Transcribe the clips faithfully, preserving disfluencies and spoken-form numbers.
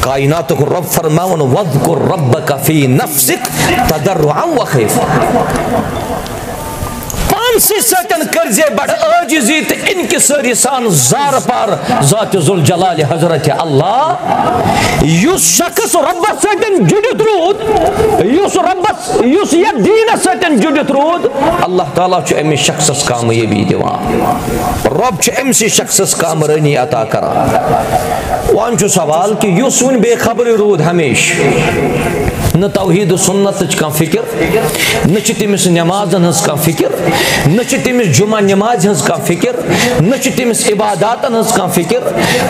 کائناتُک رب فرماوان، "واذکر ربک فی نفسک تضرعا و خیفہ۔" پانسٕے سۭتۍ کٔرزِ بڑٕ عٲجزی تہٕ انکسٲری سان زارٕ پار ذات ذوالجلال حضرت اللہ۔ یُس شخص ربس سۭتۍ جُڑِتھ روٗد، یُس ربس، یُس یتھ دیٖنس سۭتۍ جُڑِتھ روٗد، اللہ تعالیٰ چھُ أمِس شخصس کامیٲبی دِوان۔ رب چھُ أمسٕے شخصس کامرٲنی عطا کران۔ وۄنۍ چھُ سوال کہِ یُس وۄنۍ بے خبرٕے روٗد ہمیشہٕ، نہ توحید و سنتٕچ کانٛہہ فکر، نہ چھِ تٔمِس نمازن ہٕنٛز کانٛہہ فکر، نہ چھِ تٔمِس جمعہ نمازِ ہٕنٛز کانٛہہ فکر، نہ چھِ تٔمِس عباداتن ہٕنٛز کانٛہہ فکر،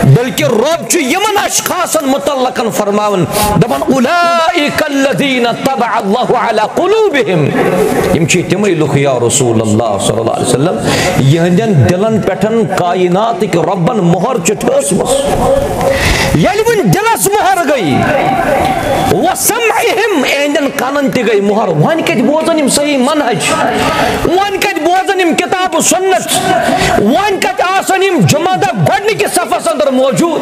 بلکہ رب چھُ یِمن اشخاصن متعلقن فرماوان، دپان، "اولئک الذین طبع اللہ علی قلوبہم۔" یِم چھِ تِمے لُکھ، یا رسول اللہ صلی اللہ علیہ وسلم، یِہنٛدٮ۪ن دِلن پٮ۪ٹھ کائناتٕکۍ رۄبن مۄہر چھِ ٹھٲسمٕژ۔ ییٚلہِ وۄنۍ دِلس مۄہر گٔے، وسمعہم، یِہنٛدٮ۪ن کنن تہِ گٔے مۄہر، وۄنۍ کتہِ بوزن یِم صحیح منہج؟ وۄنۍ کتہِ بوزن یِم کتاب و سنت؟ وۄنۍ کتہِ آسن یِم جمعہ دۄہ گۄڈنِکِس صفس اندر موجود؟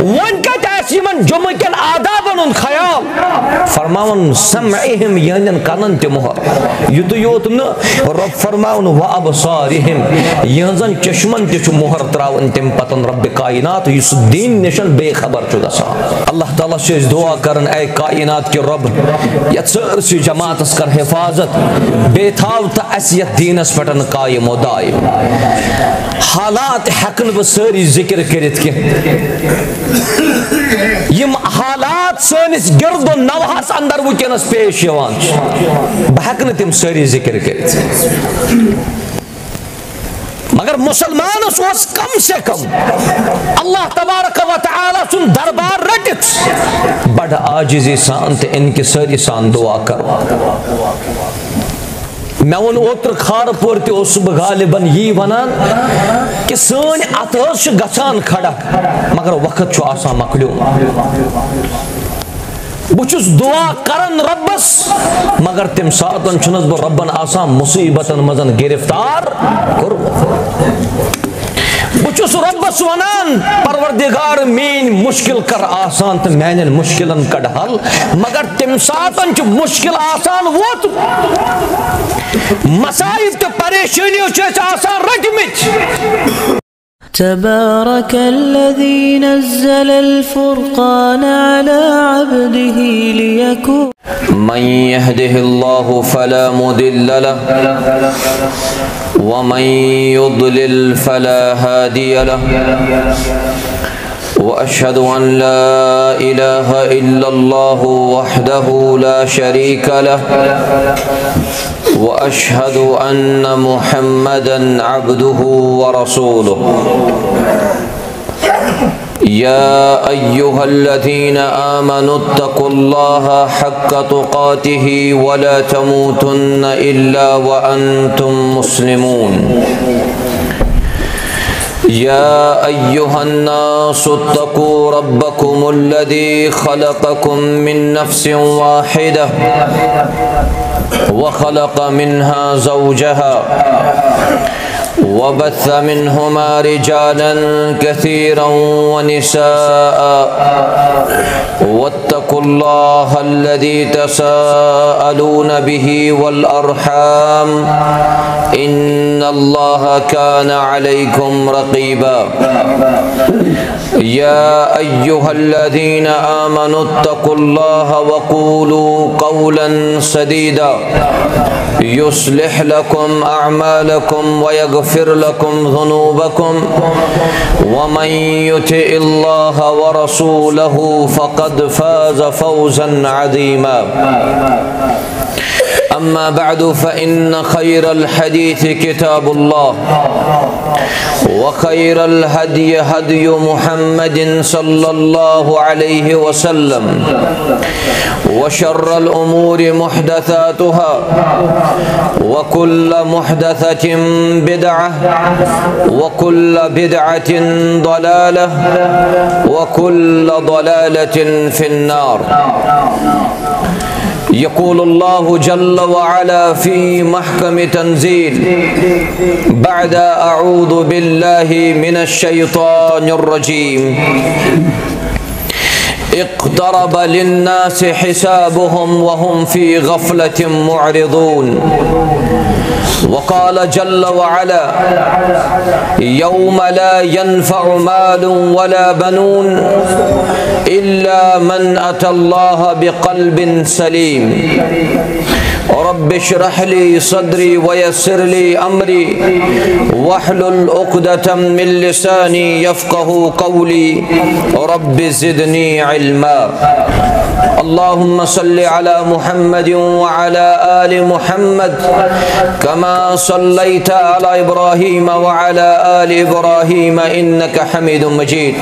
وۄنۍ کتہِ آسہِ یِمن جمعہ کٮ۪ن آدابن ہُنٛد خیال؟ فرماوان، سمعہم، یِہنٛدٮ۪ن کنن تہِ مۄہر۔ یُتُے یوت نہٕ، رب فرماوان، و ابصارہم، یِہنٛزن چشمن تہِ چھُ مۄہر تراوان تمہِ پتن رب کائنات، یُس دین نِشن بے خبر چھُ گژھان۔ اللہ تعالیٰ چھِ أسۍ دعا کران، اے کائنات کہِ رب، یتھ سٲرسٕے جماعتس کر حفاظت، بیٚیہِ تھاو تہٕ اسہِ یتھ دینس پٮ۪ٹھ قائم و دائم۔ حالات ہٮ۪کہٕ نہٕ بہٕ سٲری ذکر کٔرِتھ کینٛہہ۔ یِم حالات سٲنِس گرد و نواحس اندر وٕنکیٚنس پیش یِوان چھِ، بہٕ ہٮ۪کہٕ نہٕ تِم سٲری ذکر کٔرِتھ۔ مگر مسلمانس اوس کم سے کم اللہ تبارک و تعالیٰ سُنٛد دربار رٔٹِتھ بڑٕ عاجزی سان تہٕ انکسٲری سان دعا کرُن۔ مےٚ ووٚن اوترٕ کھارٕ پورِ تہِ اوسُس بہٕ غالباً یی وَنان کہِ سٲنۍ اَتھٕ حظ چھِ گژھان کھڑا، مگر وقت چھُ آسان مۄکلیومُت۔ بہٕ چھُس دُعا کران رۄبَس، مگر تَمہِ ساتَن چھُنَس بہٕ رۄبَن آسان مُصیٖبتَن منٛز گِرفتار کوٚرمُت۔ بہٕ چھُس رۄبَس وَنان، پروردگار، میٛٲنۍ مُشکِل کر آسان تہٕ میٛانٮ۪ن مُشکِلَن کَڑ حل، مگر تَمہِ ساتَن چھُ مُشکِل آسان ووتمُت۔ مصائب تہٕ پریشٲنیو چھِ اَسہِ آسان رٔٹمٕتۍ۔ تبارك الذي نزل الفرقان على عبده ليكون من يهده الله فلا مضل له، ومن يضلل فلا هادي له، وأشهد أن لا إله إلا الله وحده لا شريك له، وأشهد أن محمدا عبده ورسوله. يا أيها الذين آمنوا اتقوا الله حق تقاته ولا تموتن إلا وأنتم مسلمون. يا أيها الناس اتقوا ربكم الذي خلقكم من نفس واحدة وخلق منها زوجها وبث منهما رجالا كثيرا ونساء، واتقوا الله الذي تساءلون به والأرحام، إن الله كان عليكم رقيبا. يا أيها الذين آمنوا اتقوا الله وقولوا قولا سديدا، يصلح لكم أعمالكم ويغفر لكم ذنوبكم، ومن يطع الله ورسوله فقد فاز فوزا عظيما. أما بعد، فإن خير الحديث كتاب الله، وخير الهدي هدي محمد صلى الله عليه وسلم، وشر الأمور محدثاتها، وكل محدثة بدعة، وكل بدعة ضلالة، وكل ضلالة في النار. يقول الله جل وعلا في محكم تنزيل بعد أعوذ بالله من الشيطان الرجيم. اقترب للناس حسابهم وهم في غفلة معرضون. وقال جل وعلا: يوم لا ينفع مال ولا بنون إلا من أتى الله بقلب سليم. رب اشرح لي صدري ويسر لي أمري واحلل عقدة من لساني يفقهوا قولي. رب زدني علما. اللهم صل على محمد وعلى آل محمد كما صليت على إبراهيم وعلى آل إبراهيم إنك حميد مجيد.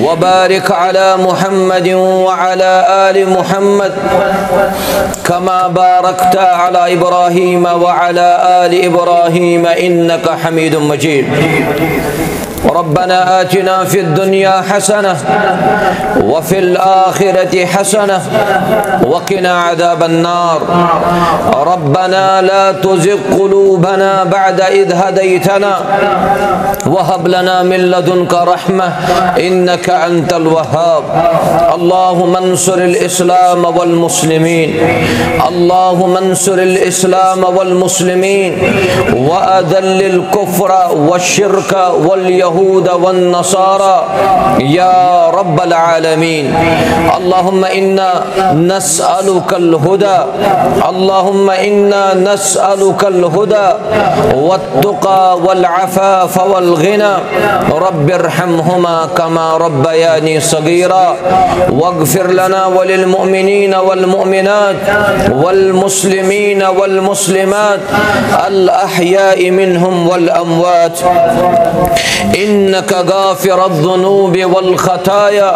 وبارك على محمد وعلى آل محمد كما باركت على إبراهيم وعلى آل إبراهيم إنك حميد مجيد. ربنا آتنا في الدنيا حسنة وفي الآخرة حسنة وقنا عذاب النار. ربنا لا تزغ قلوبنا بعد إذ هديتنا وهب لنا من لدنك رحمة إنك أنت الوهاب. اللهم انصر الإسلام والمسلمين. اللهم انصر الإسلام والمسلمين وأذل الكفر والشرك واليهود والنصارى يا رب العالمين. اللهم إنا نسألك الهدى. اللهم إنا نسألك الهدى والتقى والعفاف والغنى. رب ارحمهما كما ربياني صغيرا. واغفر لنا وللمؤمنين والمؤمنات والمسلمين والمسلمات الأحياء منهم والأموات إنك غافر الذنوب والخطايا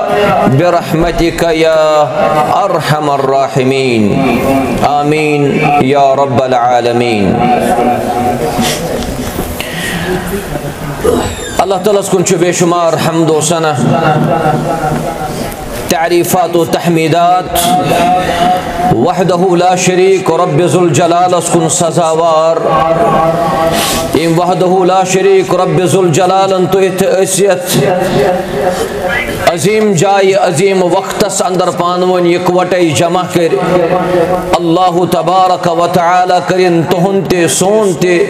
برحمتك يا أرحم الراحمين. آمين يا رب العالمين. اللہ تعالیٰ ہس کُن چھُ بے شمار حمد و ثنا، تعریفات و تحمیدات، وحدہ لا شریک رب ذوالجلالس کُن سزاوار۔ أمۍ وحدہ لا شریک رب ذوالجلالن تُہۍ تہٕ أسۍ یتھ عظیم جایہِ، عظیم وقتس اندر پانہٕ ؤنۍ یکوٹے جمع کٔرۍ۔ اللہ تبارک و تعالیٰ کٔرِن تُہُنٛد تہِ، سون تہِ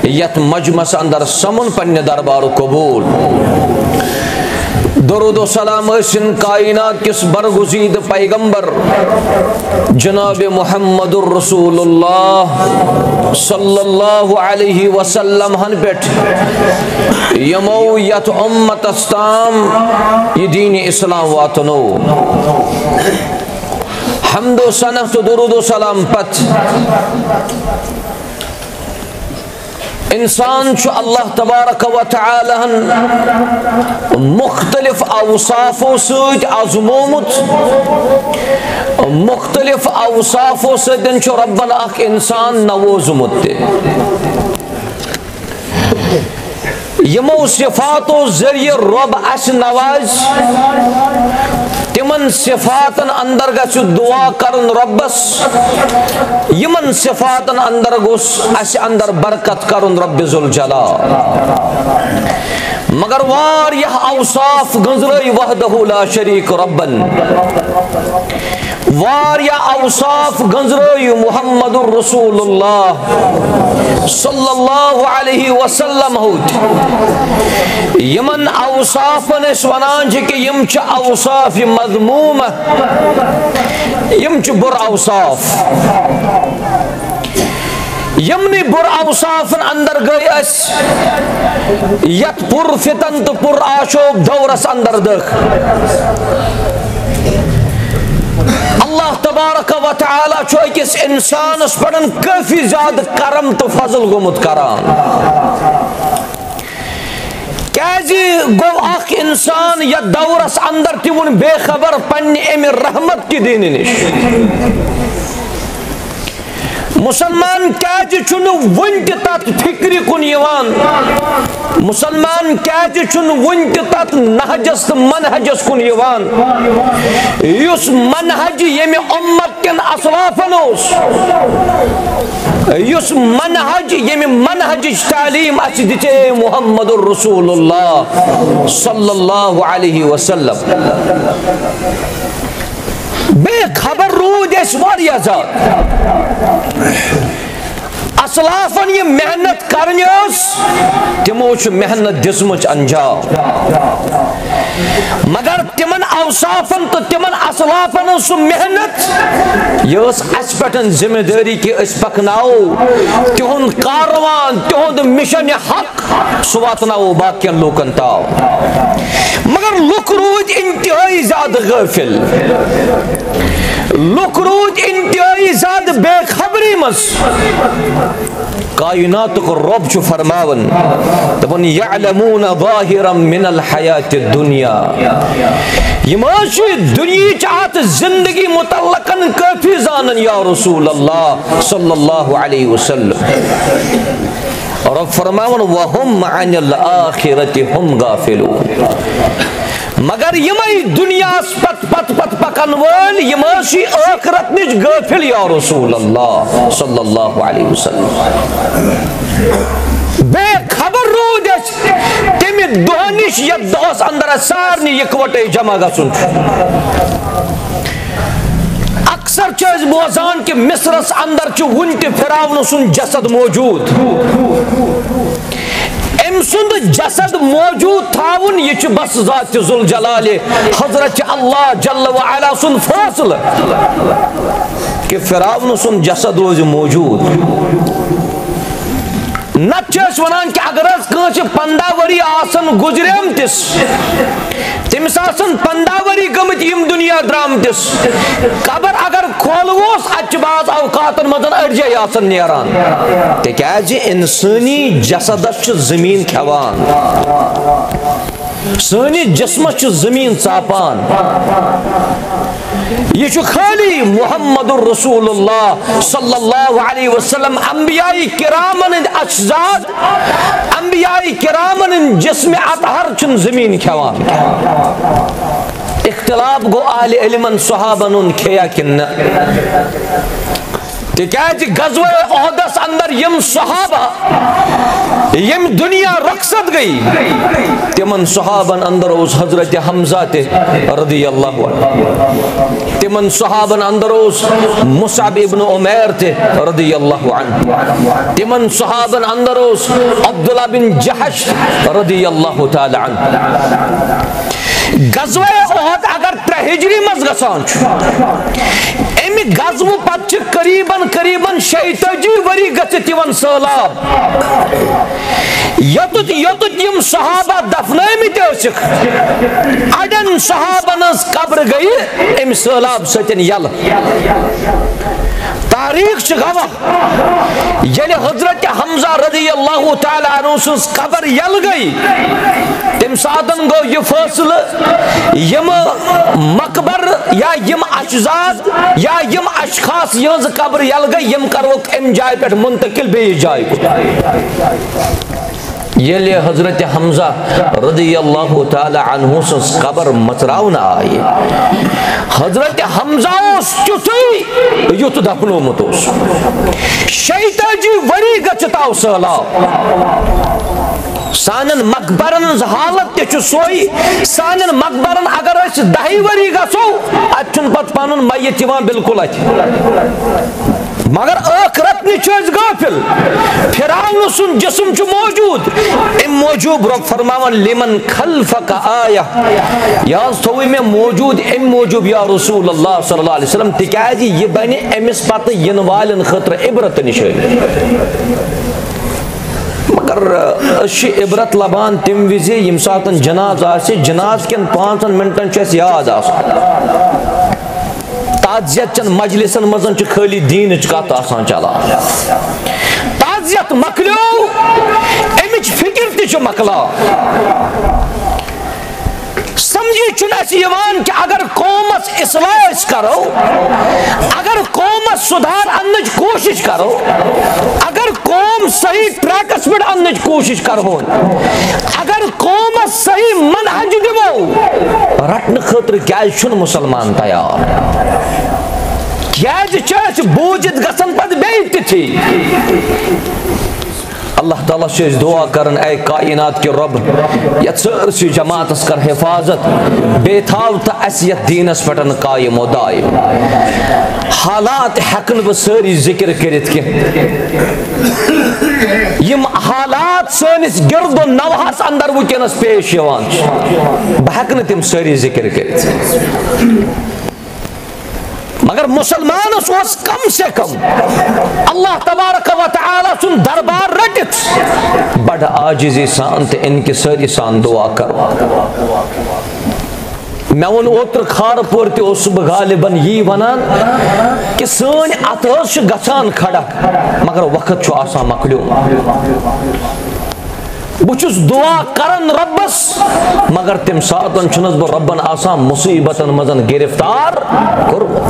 یتھ مجمعس اندر سمُن پننہِ دربارُک قبول۔ درود و سلام ٲسِن کائنات کِس برگزیدٕ پیغمبر جناب محمد الرسول اللہ صلی اللہ علیہ وسلم ہن پٮ۪ٹھ، یِمو یتھ امتس تام یہِ دین اسلام واتنو۔ حمد و ثنا تہٕ درود و سلام پتہٕ انسان چھُ اللہ تبارک و تعالیٰ ہن مختلف اوصافو سۭتۍ آزمومُت، مختلف اوصافو سۭتۍ چھُ ربن اکھ انسان نووزمُت تہِ۔ یِمو صفاتو ذٔریعہٕ رۄب اسہِ نوازِ، تِمن صفاتن اندر گژھِ دعا کرُن رۄبس، یِمن صفاتن اندر گوٚژھ اسہِ اندر برکت کرُن رب ذوالجلال۔ مگر واریاہ اوصاف گٔنزرٲے وحدہ لا شریک ربن۔ واریاہ اوصاف گٔنزرٲیِو محمد رسول اللہ صلی اللہ علیہ وسلم ہُتۍ۔ یِمن اوصافن أسۍ ونان چھِ کہِ یِم چھِ اوصاف مذمومہ، یِم چھِ بُرٕ اوصاف۔ یِمنٕے بُرٕ اوصافن اندر گٔے أسۍ یتھ پُر فتن تہٕ پُر آشوب دورس اندر دٲخل۔ اللہ تبارک و تعالیٰ چھُ أکِس انسانس پٮ۪ٹھ کٲفی زیادٕ کرم تہٕ فضل گوٚمُت کران۔ کیازِ گوٚو اکھ انسان یتھ دورس اندر تہِ وُن بے خبر پننہِ امہِ رحمت کہِ دینہِ نِش؟ مسلمان کیازِ چھُنہٕ وُنہِ تہِ تتھ فکرِ کُن یِوان؟ مسلمان کیازِ چھُنہٕ وُنہِ تہِ تتھ نہجس تہٕ منہجس کُن یِوان، یُس منہج ییٚمہِ امت کٮ۪ن اسلافن اوس، یُس منہج، ییٚمہِ منہجٕچ تعلیٖم اَسہِ دِژے محمد رسول اللہ صلی اللہ علیہ وسلم؟ بے خبر روٗدۍ أسۍ واریاہ زیادٕ۔ اسلافن یہِ محنت کرنۍ ٲس، تِمو چھُ محنت دِژمٕژ انجام۔ مگر تِمن اوصافن تہٕ تِمن اسلافن ٲس سُہ محنت، یہِ ٲس اسہِ پٮ۪ٹھ ذمہ دٲری کہِ أسۍ پکناوو تِہُنٛد کاروان، تِہُنٛد مِشن حق، سُہ واتناوو باقین لوٗکن تام۔ مگر لُکھ روٗدۍ انتہٲیی زیادٕ غٲفل، لُکھ روٗدۍ انتہٲیی زیادٕ بے خبری منٛز۔ کائناتُک رۄب چھُ فرماوان، دَپان، "یعلمون ظاہرا من الحیات الدنیا"، یِم حظ چھِ دُنیہٕچ اَتھ زندگی متعلقن کٲفی زانان، یا رسول اللہ صلی اللہ علیہ وسلم۔ رۄب فرماوان، "وهم عن الآخرة هم غافلون"، مگر یِمے دُنیاہس پتہٕ پتہٕ پتہٕ پکن وٲلۍ، یِم حظ چھِ ٲخرت نِش غٲفل، یا رسول اللہ صلی اللہ علیہ وسلم۔ بے خبر روٗدۍ أسۍ تَمہِ دۄہ نِش، یَتھ دۄہس اندر اَسہِ سارنٕے یِکوَٹے جمع گژھُن چھُ۔ اکثر چھِ أسۍ بوزان کہِ مصرس اندر چھُ وُنہِ تہِ فرعون سُنٛد جسد موجود۔ أمۍ سُنٛد جسد موجود تھاوُن، یہِ چھُ بس ذات ذوالجلال حضرت اللہ جل و علا سُنٛد فٲصلہٕ کہِ فرعون سُنٛد جسد روزِ موجود۔ نتہٕ چھِ أسۍ وَنان کہِ اگر حظ کٲنٛسہِ پنٛداہ ؤری آسن گُزریمتِس، تٔمِس آسن پنٛداہ ؤری گٔمٕتۍ یِم دُنیا درٛامتِس، قبر اگر کھولوس، اتہِ چھِ بعض اوقاتن منٛز أڈجے آسان نیران، تِکیازِ انسٲنی جسدس چھُ زٔمیٖن کھٮ۪وان، سٲنِس جسمس چھُ زٔمیٖن ژاپان۔ یہِ چھُ خٲلی محمد رسول اللہ صلی اللہ علیہ وسلم، انبیاء کرامن ہٕنٛدۍ اجساد، انبیاء کرامن ہٕنٛدۍ جسم اطہر چھُنہٕ زٔمیٖن کھٮ۪وان۔ اختلاف گوٚو اہل علمن، صحابن ہُنٛد کھیٚیا کِنہٕ نہ۔ تِکیازِ غزوہ احدس اندر یِم صحابہ، یِم دُنیا رخصت گٔے، تِمن صحابن اندر اوس حضرت حمزہ تہِ رضی اللہ عنہ، تِمن صحابن اندر اوس مصعب ابن عمیر تہِ رضی اللہ عنہ، تِمن صحابن اندر اوس عبداللہ بن جحش رضی اللہ تعالی عنہ۔ غزوہ احد اگر ترٛےٚ ہجری منٛز گژھان چھُ، امہِ غزوہٕ پتہٕ چھِ قریباً قریباً شیٚیہِ تٲجی ؤری گٔژھِتھ یِوان سہلاب۔ یوٚتُتھ یوٚتُتھ یِم صحابہ دفنٲومٕتۍ ٲسِکھ، اڑٮ۪ن صحابن ہٕنٛز قبر گٔیہِ امہِ سہلاب سۭتۍ یلہٕ۔ تاریخ چھِ گواہ، ییٚلہِ حضرت حمزہ رضی اللہ تعالیٰ عنہ سٕنٛز قبر یلہٕ گٔے، تَمہِ ساتَن گوٚو یہِ فٲصلہٕ، یِم مقبر یا یِم اجساد یا یِم اشخاص یِہٕنٛز قبر یلہٕ گٔے، یِم کَرہوکھ اَمہِ جایہِ پٮ۪ٹھ منتقل بیٚیِس جایہِ کُن۔ ییٚلہِ حضرت حمزہ رضی اللہ تعالیٰ عنہ سٕنٛز قبر مژراونہٕ آیہِ، حضرت حمزہ اوس تیُتھُے یُتھ دفنومُت اوس۔ شیٚیہِ تٲجی ؤری گٔژھِتھ آو سہلاب۔ سانٮ۪ن مقبرن ہٕنٛز حالت تہِ چھُ سۄے۔ سانٮ۪ن مقبرن اگر أسۍ دَہہِ ؤری گژھو، اَتہِ چھُنہٕ پتہٕ پنُن میت یِوان بالکل اَتھِ۔ مگر ٲخرت نِش چھِ أسۍ غٲفِل۔ فرعون سُنٛد جسم چھُ موجود۔ اَمہِ موٗجوٗب رۄب فرماوان، "لمن خلفک آیہ"، یہِ حظ تھوٚوُے مےٚ موجود اَمہِ موٗجوٗب یا رسول اللہ صلی اللہ علیہ وسلم، تِکیازِ یہِ بنہِ أمِس پتہٕ یِنہٕ والٮ۪ن خٲطرٕ عبرت تہٕ نِشٲنی۔ مگر أسۍ چھِ عبرت لبان تَمہِ وِزِ، ییٚمہِ ساتہٕ جنازٕ آسہِ، جنازٕ کٮ۪ن پانٛژن منٹن چھُ اَسہِ یاد آسان۔ تعزیت چٮ۪ن مجلسن منٛز چھِ خٲلی دیٖنٕچ کتھ آسان چلان۔ تعزیت مۄکلیو، اَمِچ فکر تہِ چھِ مۄکلان۔ سمجھی چھُنہٕ اَسہِ یِوان کہِ اگر قومس اصلاح أسۍ کرو، اگر قومس سُدھار اننٕچ کوٗشِش کرو، اگر قوم صحیح ٹریکس پٮ۪ٹھ اننٕچ کوٗشِش کرہون، اگر قومس صحیح منہج دِمو، رٹنہٕ خٲطرٕ کیازِ چھُنہٕ مُسلمان تیار؟ کیازِ چھِ أسۍ بوٗزِتھ گژھان پتہٕ بیٚیہِ تِتھی؟ اللہ تعالیٰ چھِ أسۍ دعا کران، اے کائنات کہِ رب، یتھ سٲرسٕے جماعتس کر حفاظت، بیٚیہِ تھاو تہٕ اسہِ یتھ دیٖنس پٮ۪ٹھ قائم و دائم۔ حالات ہٮ۪کہٕ نہٕ بہٕ سٲری ذکر کٔرِتھ کینٛہہ۔ یِم حالات سٲنِس گرد و نواحس اندر وٕنکیٚنس پیش یِوان چھِ، بہٕ ہٮ۪کہٕ نہٕ تِم سٲری ذکر کٔرِتھ۔ مگر مسلمانس اوس کم سے کم اللہ تبارک و تعالیٰ سُنٛد دربار رٔٹِتھ بڑٕ عاجزی سان تہٕ انکسٲری سان دعا کرُن۔ مےٚ ووٚن اوترٕ کھارٕ پورِ تہِ اوسُس بہٕ غالباً یی ونان کہِ سٲنۍ اتھٕ حظ چھِ گژھان کھڑا، مگر وقت چھُ آسان مۄکلیومُت۔ بہٕ چھُس دعا کران رۄبس، مگر تمہِ ساتن چھُنس بہٕ رۄبن آسان مُصیبتن منٛز گرفتار کوٚرمُت۔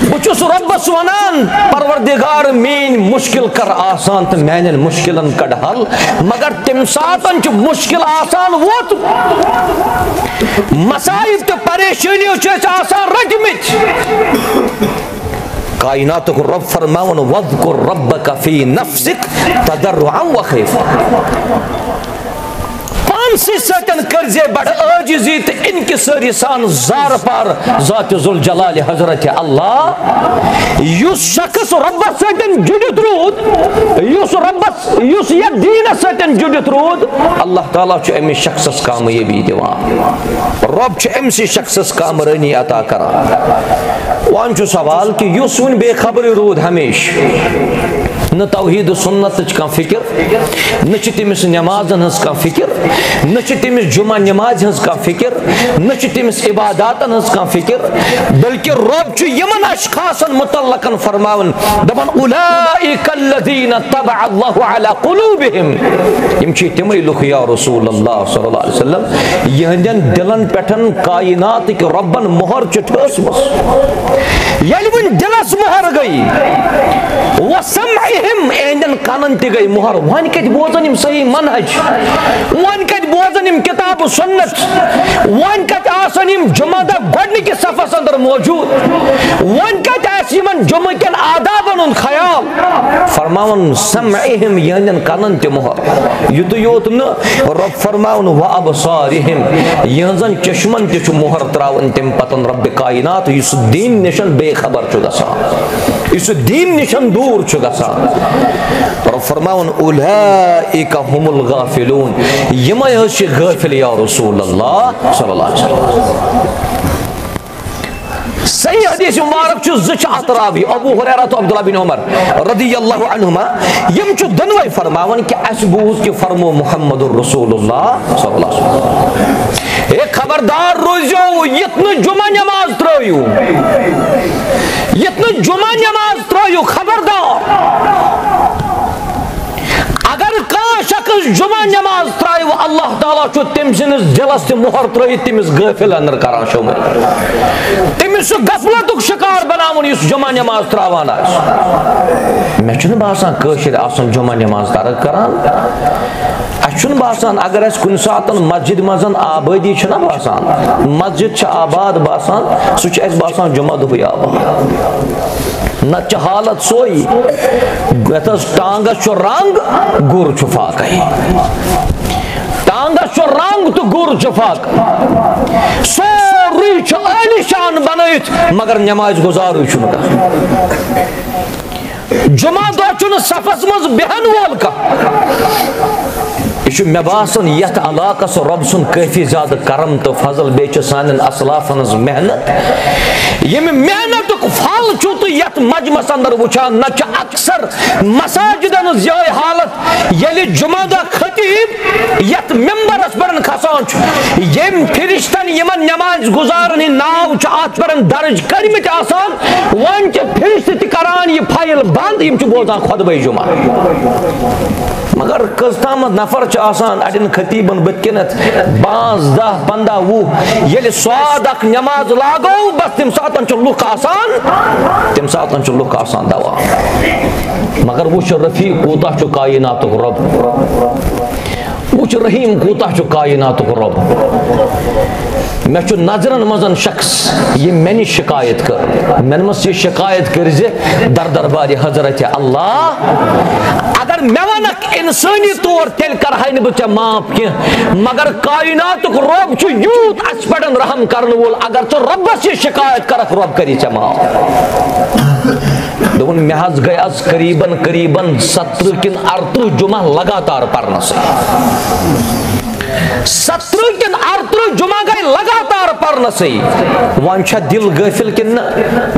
بہٕ چھُس رۄبس ونان، پروردگار، میٲنۍ مُشکل کر آسان تہٕ میانٮ۪ن مُشکلن کڑ حل، مگر تمہِ ساتن چھُ مُشکل آسان ووت، مصائب تہٕ پریشٲنیو چھِ أسۍ آسان رٔٹمٕتۍ۔ کائناتُک رب فرماوان، "واذکر ربک فی نفسک تضرعا و خیفہ۔" پانسٕے سۭتۍ کٔرزِ بڑٕ عٲجزی تہٕ انکسٲری سان زارٕ پار ذات ذوالجلال حضرت اللہ۔ یُس شخص ربس سۭتۍ جُڑِتھ روٗد، یُس ربس، یُس یتھ دیٖنس سۭتۍ جُڑِتھ روٗد، اللہ تعالیٰ چھُ أمِس شخصس کامیٲبی دِوان۔ رب چھُ أمسٕے شخصس کامرٲنی عطا کران۔ وۄنۍ چھُ سوال کہِ یُس وُنہِ بے خبرٕے روٗد ہمیشہٕ، نہ توحید و سنتٕچ کانٛہہ فکر، نہ چھِ تٔمِس نمازن ہٕنٛز کانٛہہ فکر، نہ چھِ تٔمِس جمعہ نمازِ ہٕنٛز کانٛہہ فکر، نہ چھِ تٔمِس عباداتن ہٕنٛز کانٛہہ فکر، بلکہِ رب چھُ یِمن اشخاصن متعلقن فرماوان، دپان، "اولئک الذین طبع اللہ علی قلوبہم"، یِم چھِ تِمے لُکھ یا رسول اللہ صلی اللہ علیہ وسلم، یِہنٛدٮ۪ن دِلن پٮ۪ٹھ کائناتٕکۍ رۄبن مۄہر چھِ ٹھٲسمٕژ۔ ییٚلہِ وۄنۍ دِلس مۄہر گٔے، وسمعہم، یِہنٛدٮ۪ن کنن تہِ گٔے مۄہر، وۄنۍ کتہِ بوزن یِم صحیح منہج؟ وۄنۍ کتہِ بوزن یِم کتاب و سنت؟ وۄنۍ کتہِ آسن یِم جمعہ دۄہ گۄڈنِکِس صفس اندر موجود؟ وۄنۍ کتہِ آسہِ یِمن جمعہ کٮ۪ن آدابن ہُنٛد خیال؟ فرماوان، سمعہم، یِہنٛدٮ۪ن کنن تہِ مۄہر۔ یُتُے یوت نہٕ، رب فرماوان، و ابصارہم، یِہنٛزن چشمن تہِ چھُ مۄہر تراوان تمہِ پتن رب کائنات، یُس دین نِشن بے خبر چھُ گژھان، یُس دین نِشن دوٗر چھُ گژھان۔ رب فرماوان، اولئک هم الغافلون، یِمے حظ چھِ غٲفِل یا رسول اللہ صلی اللہ علیہ وسلم۔ صحیح حدیث مبارک چھُ، زٕ چھِ اتھ راوی، ابو ہریرہ تہٕ عبداللہ بن عمر رضی اللہ عنہما، یِم چھِ دۄنوے فرماوان کہِ اسہِ بوٗز کہِ فرمو محمد رسول اللہ صلی اللہ علیہ وسلم۔ ہے خبردار روٗزِو، یِتھ نہٕ جمعہ نماز ترٲیِو، یِتھ نہٕ جمعہ نماز ترٲیِو، خبردار۔ اگر کانٛہہ شخص جمعہ نماز ترٛایہِ، اللہ تعالیٰ چھُ تٔمۍ سٕنٛدِس دِلس تہِ مۄہر ترٛٲیِتھ تٔمِس غٲفِل اندر کران شٲمِل۔ تٔمِس چھُ غفلتُک شکار بناوُن یُس جمعہ نماز ترٛاوان آسہِ۔ مےٚ چھُنہٕ باسان کٲشِر آسن جمعہ نماز ترک کران۔ اَسہِ چھُنہٕ باسان اگر اَسہِ کُنہِ ساتن مسجد منٛز آبٲدی چھِنہ باسان، مسجد چھِ آباد باسان، سُہ چھُ اَسہِ باسان جمعہ دۄہٕے آباد۔ نتہٕ چھِ حالت سۄے، یتھ حظ ٹانگس چھُ رنگ، گُر چھُ فاقے۔ ٹانگس چھُ رنگ تہٕ گُر چھُ فاقے۔ سورُے چھُ عٲلی شان بنٲیِتھ، مگر نماز گُزارٕے چھُنہٕ کانٛہہ۔ جمعہ دۄہ چھُنہٕ صفس منٛز بیہن وول کانٛہہ۔ یہِ چھُ مےٚ باسان، یتھ علاقس رۄب سُنٛد کٲفی زیادٕ کرم تہٕ فضل، بیٚیہِ چھِ سانٮ۪ن اسلافن ہٕنٛز محنت۔ ییٚمہِ محنتُک پھل چھُ تہٕ یتھ مجمس اندر وٕچھان، نتہٕ چھِ اکثر مساجدن ہٕنٛز یِہوٚے حالت، ییٚلہِ جمعہ دۄہ خطیب یتھ ممبرس پٮ۪ٹھ کھسان چھُ، ییٚمۍ فرشتن یِمن نماز گزارن ہٕنٛدۍ ناو چھِ اتھ پٮ۪ٹھ درج کٔرمٕتۍ آسان، وۄنۍ چھِ فرشتہٕ تہِ کران یہِ فایل بند، یِم چھِ بوزان خطبہ جمعہ۔ مگر کٔژ تامَتھ نفر چھِ آسان اَڑٮ۪ن خطیٖبَن بٕتھِ کَنٮ۪تھ، پانٛژھ، دَہ، پنٛداہ، وُہ۔ ییٚلہِ سۄاد اکھ نٮ۪ماز لاگو، بس تَمہِ ساتَن چھِ لُکھ آسان، تَمہِ ساتَن چھِ لُکھ آسان دوا۔ مگر وٕچھ رفیق کوٗتاہ چھُ کائناتُک رۄب، وٕچھ رحیٖم کوٗتاہ چھُ کائناتُک رۄب۔ مےٚ چھُ نظرن منٛز شخص، یہِ مےٚ نِش شکایت کٔر۔ مےٚ نمس یہِ شکایت کٔر زِ در دربارِ حضرت اللہ، اگر مےٚ ونکھ انسٲنی طور، تیٚلہِ کرہاے نہٕ بہٕ ژےٚ معاف کینٛہہ، مگر کائناتُک رۄب چھُ یوٗت اسہِ پٮ۪ٹھ رحم کرن وول، اگر ژٕ رۄبس یہِ شکایت کرکھ، رۄب کری ژےٚ معاف۔ دوٚپُن، مےٚ حظ گٔے از قریباً، قریباً سترٕہ کِنہٕ ارترٕہ جمعہ لگاتار پرنس۔ سترٕہ کِنہٕ ارترٕہ جمعہ گٔے لگاتار پرنسٕے۔ وۄنۍ چھا دل غٲفل کِنہٕ نہ؟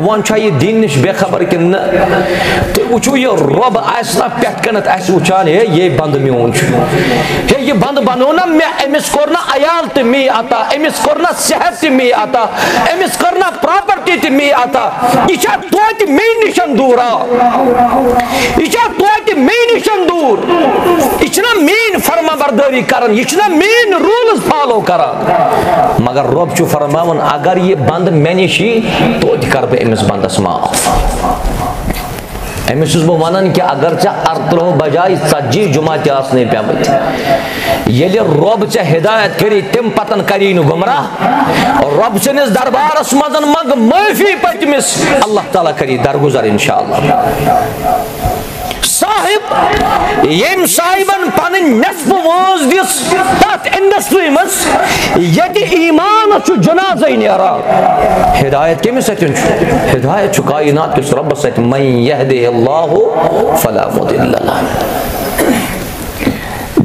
وۄنۍ چھا یہِ دین نِش بے خبر کِنہٕ نہ؟ تُہۍ وٕچھِو، یہِ رۄب آسہِ نا پٮ۪ٹھ کَنٮ۪تھ اَسہِ وٕچھان، ہے، یے بندٕ میون چھُ۔ ہے، یہِ بندٕ بنوو نا مےٚ، أمِس کوٚر نا عیال تہِ مے عطا، أمِس کوٚر نا صحت تہِ مے عطا، أمِس کٔر نا پراپرٹی تہِ مے عطا۔ یہِ چھا توتہِ مے نِشن دوٗر؟ آ، یہِ چھا توتہِ مے نِشن دوٗر؟ یہِ چھِنہ میٲنۍ فرما بردٲری کران، یہِ چھِنہ میٲنۍ rules follow کران۔ مگر رۄب چھُ فرماوان، اگر یہِ بندٕ مےٚ نِش یی، توتہِ کرٕ بہٕ أمِس بندس معاف۔ أمِس چھُس بہٕ وَنان کہِ اگر ژےٚ ارترٕہ بجایہِ ژتجی جمعہ تہِ آسنَے پیٚمٕتۍ، ییٚلہِ رۄب ژےٚ ہدایت کری، تَمہِ پتن کری نہٕ گمراہ۔ رۄب سٕنٛدِس دربارس منٛز منٛگ معٲفی پٔتمِس، اللہ تعالیٰ کری درگزر انشاءاللہ۔ صاحب، ییٚمۍ صاحبن پنٕنۍ نٮ۪صفہٕ وٲنٛس دِژ تتھ industry منٛز، ییٚتہِ ایمانس چھُ جنازے نیران۔ ہدایت کٔمِس سۭتۍ چھُ؟ ہدایت چھُ کائنات کِس رۄبس سۭتۍ، من یہدہ اللہ فلا مضل لہ۔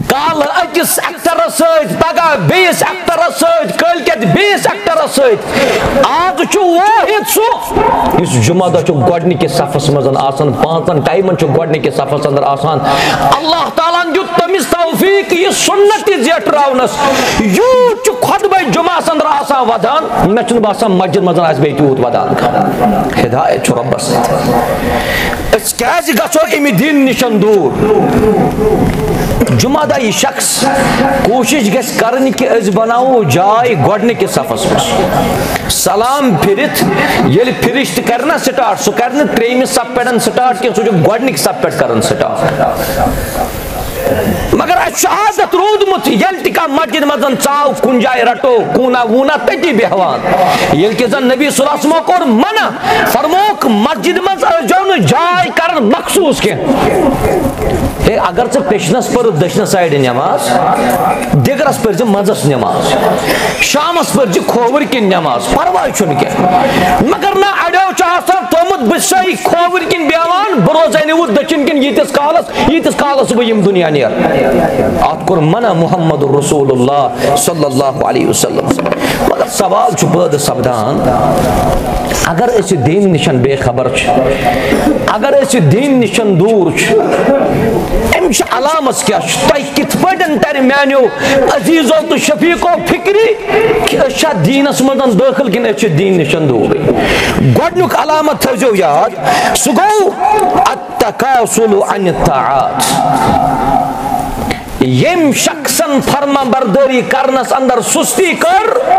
کالہٕ أکِس ایکٹرس سۭتۍ، پگاہ بیٚیِس ایکٹرس سۭتۍ، کٲلۍکٮ۪تھ بیٚیِس ایکٹرس سۭتۍ۔ آز چھُ واحد سُہ، یُس جمعہ دۄہ چھُ گۄڈٕنِکِس صفس منٛز آسان، پانٛژن ٹایمن چھُ گۄڈٕنِکِس صفس اندر آسان۔ اللہ تعالیٰ ہن دیُت تٔمِس توفیق یہِ سُنت تہِ زیٹھراونس۔ یوٗت چھُ خطبے جمعہس اندر آسان ودان، مےٚ چھُنہٕ باسان مسجد منٛز آسہِ بیٚیہِ تیوٗت ودان کانٛہہ۔ ہدایت چھُ رۄبس سۭتۍ۔ أسۍ کیازِ گژھو امہِ دین نِشن دوٗر؟ جمعہ دۄہ یہِ شخص کوٗشِش گژھِ کرٕنۍ کہِ أسۍ بناوو جاے گۄڈٕنِکِس صفس منٛز۔ سلام پھِرِتھ ییٚلہِ فرشتہٕ کرِ نا start، سُہ کرِ نہٕ ترٛیٚیِمہِ صفہٕ پٮ۪ٹھ start کینٛہہ، سُہ چھُ گۄڈٕنِکۍ صفہٕ پٮ۪ٹھ کران start۔ مگر اَسہِ چھُ عادت روٗدمُت، ییٚلہِ تہِ کانٛہہ مسجد منٛز ژاو، کُنہِ جایہِ رَٹو، کوٗنہ ووٗنہ، تٔتی بیٚہوان۔ ییٚلہِ کہِ زَن نبی صلی اللہ علیہ وسلمو کوٚر منع، فرمووُکھ، مسجد منٛز ٲسۍزیو نہٕ جاے کران مخصوٗص کینٛہہ۔ ہے، اگر ژٕ پیٚچھنَس پٔرٕتھ دٔچھنَس سایڈٕ نٮ۪ماز، دِگرَس پٔرۍزِ منٛزَس نٮ۪ماز، شامَس پٔرۍزِ کھووٕرۍ کِنۍ نٮ۪ماز، پَرواے چھُنہٕ کینٛہہ۔ مگر نہ، اَڑیو چھُ آسان تھوٚومُت، بہٕ چھُسَے کھووٕرۍ کِنۍ بیٚہوان، بہٕ روزَے نہٕ وُتھ دٔچھِنۍ کِنۍ ییٖتِس کالَس، ییٖتِس کالَس بہٕ یِم دُنیا نیرٕ۔ اَتھ کوٚر منع محمد رسول اللہ صلی اللہ علیہ وسلم۔ مگر سوال چھُ پٲدٕ سپدان، اگر أسۍ دین نِشن بے خبر چھِ، اگر أسۍ دین نِشن دوٗر چھِ، اَمِچ علامت کیٛاہ چھِ؟ تۄہہِ کِتھ پٲٹھۍ تَرِ میٛانیو عزیٖزو تہٕ شفیقو فِکرِ کہِ أسۍ چھا دیٖنَس منٛز دٲخل کِنہٕ أسۍ چھِ دیٖن نِشن دوٗرٕے؟ گۄڈٕنیُک علامت تھٲیزیو یاد، سُہ گوٚو التکاسل عن الطاعات۔ ییٚمۍ شخصن فرما بردٲری کرنس اندر سستی کٔر،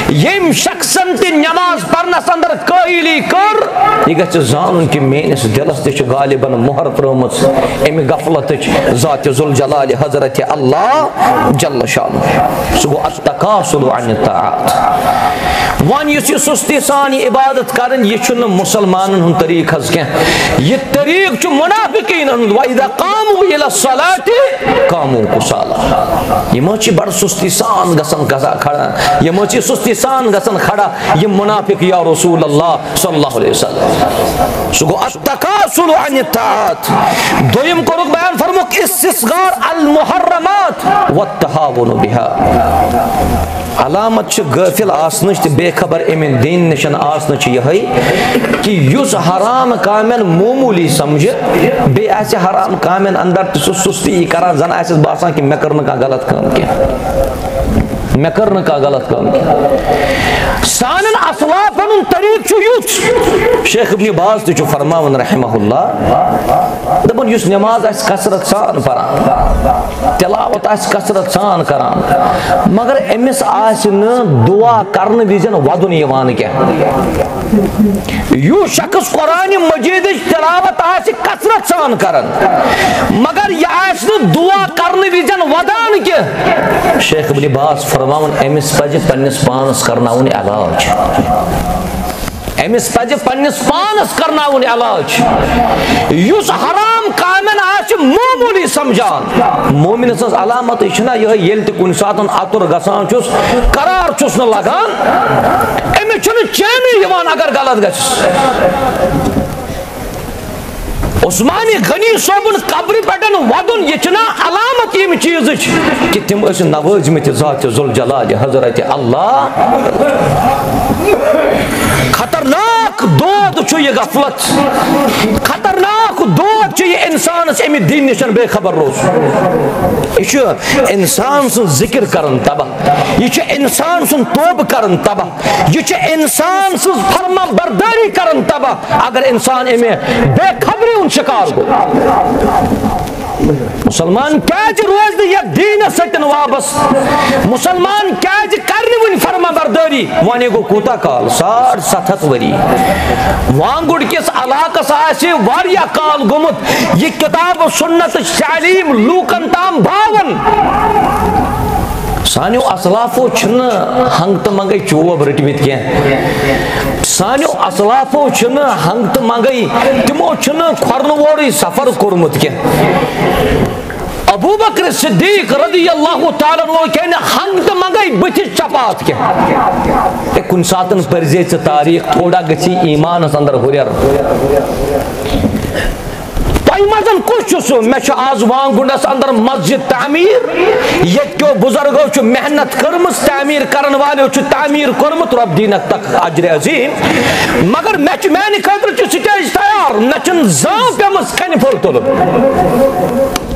ییٚمۍ شخصن تہِ نماز پرنس اندر کٲہلی کٔر، یہِ گژھِ زانُن کہِ میٲنِس دلس تہِ چھِ غالباً مۄہر پرٲومٕژ امہِ غفلتٕچ ذات ذوالجلال حضرت اللہ جل شانہ۔ سُہ گوٚو التکاسل عن الطاعات۔ وۄنۍ یُس یہِ سُستی سان یہِ عبادت کرٕنۍ، یہِ چھُنہٕ مُسلمانن ہُنٛد طریٖقہٕ حظ کینٛہہ۔ یہِ طریٖقہٕ چھُ مُنافِقیٖنن ہُنٛد۔ وَإِذَا قَامُوا إِلَى الصَّلَاةِ قَامُوا كُسَالَىٰ۔ یِم حظ چھِ بَڑٕ سُستی سان گژھان قضا کھڑا۔ یِم حظ چھِ سُستی سان گژھان کھڑا، یِم مُنافِق یا رسول اللہ صلی اللہ علیہ وسلم۔ سُہ گوٚو التکاسل عن الطاعات۔ دوٚیِم کوٚرُکھ بیان، فرمووُکھ استصغار المحرمات والتهاون بها۔ علامت چھِ غٲفِل آسنٕچ تہٕ بے خبر اَمہِ دیٖن نِشن آسنٕچ یِہوٚے کہِ یُس حرام کامٮ۪ن معموٗلی سمجھِ، بیٚیہِ آسہِ حرام کامٮ۪ن اندر تہِ سُہ سُستی یہِ کران، زن آسٮ۪س باسان کہِ مےٚ کٔر نہٕ کانٛہہ غلط کٲم کینٛہہ، مےٚ کٔر نہٕ کانٛہہ غلط کٲم کینٛہہ۔ سانٮ۪ن اسلافن ہُنٛد طریٖقہٕ چھُ یُتھ۔ شیخ ابن باز تہِ چھُ فرماوان رحمہ اللہ، یُس نماز آسہِ کثرت سان پران، تلاوت آسہِ کثرت سان کران، مگر أمِس آسہِ نہٕ دعا کرنہٕ وِزٮ۪ن ودُن یِوان کینٛہہ۔ یُس شخص قرآن مجیدٕچ تلاوت آسہِ کثرت سان کران، مگر یہِ آسہِ نہٕ دعا کرنہٕ وِزٮ۪ن ودان کینٛہہ، شیخ ابن باز فرماوان، أمِس پزِ پننِس پانس کرناوُن علاج۔ أمِس پزِ پننِس پانس کرناوُن علاج۔ یُس حرام کامٮ۪ن آسہِ معموٗلی سمجھان، مومن سٕنٛز علامتٕے چھِنہ یِہوٚے، ییٚلہِ تہِ کُنہِ ساتہٕ اَتُر گژھان چھُس، قرار چھُس نہٕ لگان، أمِس چھُنہٕ چینٕے یِوان اگر غلط گژھِ۔ عثمان غنی صٲبُن قبرِ پٮ۪ٹھ وَدُن، یہِ چھِنہ علامت ییٚمہِ چیٖزٕچ کہِ تِم ٲسۍ نوٲزمٕتۍ ذاتِ ذوالجلالِ حضرت اللہ؟ خطرناک دود چھُ یہِ غفلت، خطرناک دود چھُ یہِ اِنسانَس اَمہِ دِنہِ نِش بے خبر روزُن۔ یہِ چھُ اِنسان سُنٛد ذِکِر کران تباہ، یہِ چھُ اِنسان سُنٛد توبہٕ کران تباہ، یہِ چھُ اِنسان سٕنٛز فرما بردٲری کران تباہ۔ اگر انسان امہِ بے خبری ہُنٛد شکار گوٚو، مسلمان کیازِ روزِ نہٕ یتھ دیٖنس سۭتۍ وابستہٕ؟ مسلمان کیازِ کرِ نہٕ وُنہِ فرما بردٲری؟ وۄنۍ گوٚو کوٗتاہ کال؟ ساڑ ستھ ہتھ ؤری۔ وانگُڑ کِس علاقس آسہِ واریاہ کال گوٚمُت یہِ کتاب و سنتٕچ تعلیٖم لوٗکن تام باوان۔ سانیو اسلافو چھِنہٕ ہنٛگ تہٕ منٛگَے چوب رٔٹمٕتۍ کینٛہہ۔ سانیو اسلافو چھِنہٕ ہنٛگ تہٕ منٛگَے، تِمو چھُنہٕ کھۄرنہٕ وورُے سفر کوٚرمُت کینٛہہ۔ ابو بکر صدیق رضی اللہ تعالیٰ عنہ کیٛاہ نہٕ ہنٛگ تہٕ منٛگَے بٕتھِس چپاتھ کینٛہہ۔ ہے، کُنہِ ساتَن پٔرزے ژٕ تاریخ، تھوڑا گژھی ایمانَس اندر ہُرٮ۪ر۔ تۄہہِ منٛز کُس چھُ سُہ؟ مےٚ چھُ آز وانگُنڈس اندر مسجد تعمیٖر، ییٚتہِ کیو بُزرگو چھُ محنت کٔرمٕژ، تعمیٖر کرن والیو چھُ تعمیٖر کوٚرمُت، رۄب دِنَکھ تَتھ اجرِ عظیٖم۔ مگر مےٚ چھُ، میانہِ خٲطرٕ چھُ سٹیج تیار، مےٚ چھُنہٕ زانٛہہ پیٚمٕژ کنہِ پھوٚل تُلُن،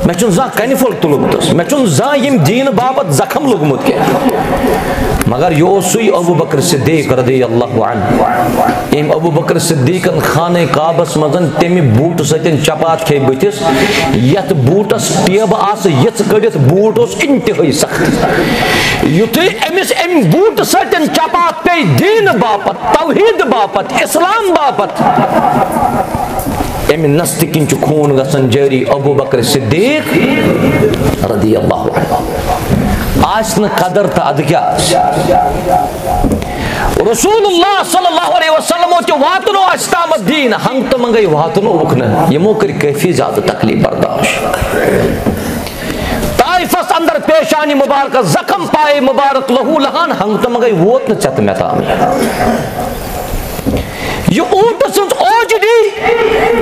مےٚ چھُنہٕ زانٛہہ کنہِ پھوٚل تُلمُت، مےٚ چھُنہٕ زانٛہہ ییٚمہِ دیٖنہٕ باپتھ زخم لوٚگمُت کینٛہہ۔ مگر یہِ اوس سُے ابو بکر صدیق رضی اللہ عنہ، ییٚمۍ ابو بکر صدیقن خانہ کعبس منٛز تمہِ بوٗٹہٕ سۭتۍ چپات کھے بٕتھِس، یتھ بوٗٹس ٹیبہٕ آسہٕ یِژھ کٔڑِتھ، بوٗٹ اوس انتہٲئی سخت۔ یُتھُے أمِس امہِ بوٗٹہٕ سۭتۍ چپات پیٚیہِ دیٖنہٕ باپتھ، توحیٖد باپتھ، اسلام باپتھ، امہِ نستہِ کِنۍ چھُ خوٗن گژھان جٲری۔ ابو بکر صدیق رضی اللہ عنہ آسہِ نہٕ قدر تہٕ ادٕ کیٛاہ آسہِ؟ رسول اللہ صلی اللہ علیہ وسلمو تہِ واتنو اَسہِ تامَتھ دیٖن، ہنٛگ تہٕ منٛگَے واتنووُکھ نہٕ۔ یِمو کٔرۍ کٲفی زیادٕ تکلیٖف برداشت۔ طائفس اندر پیشانی مبارکس زخم پائے مبارک لہو لہان، ہنٛگ تہٕ منٛگَے ووت نہٕ ژےٚ تہٕ مےٚ تام۔ یہِ اوٗنٹہٕ سٕنٛز اوجڈی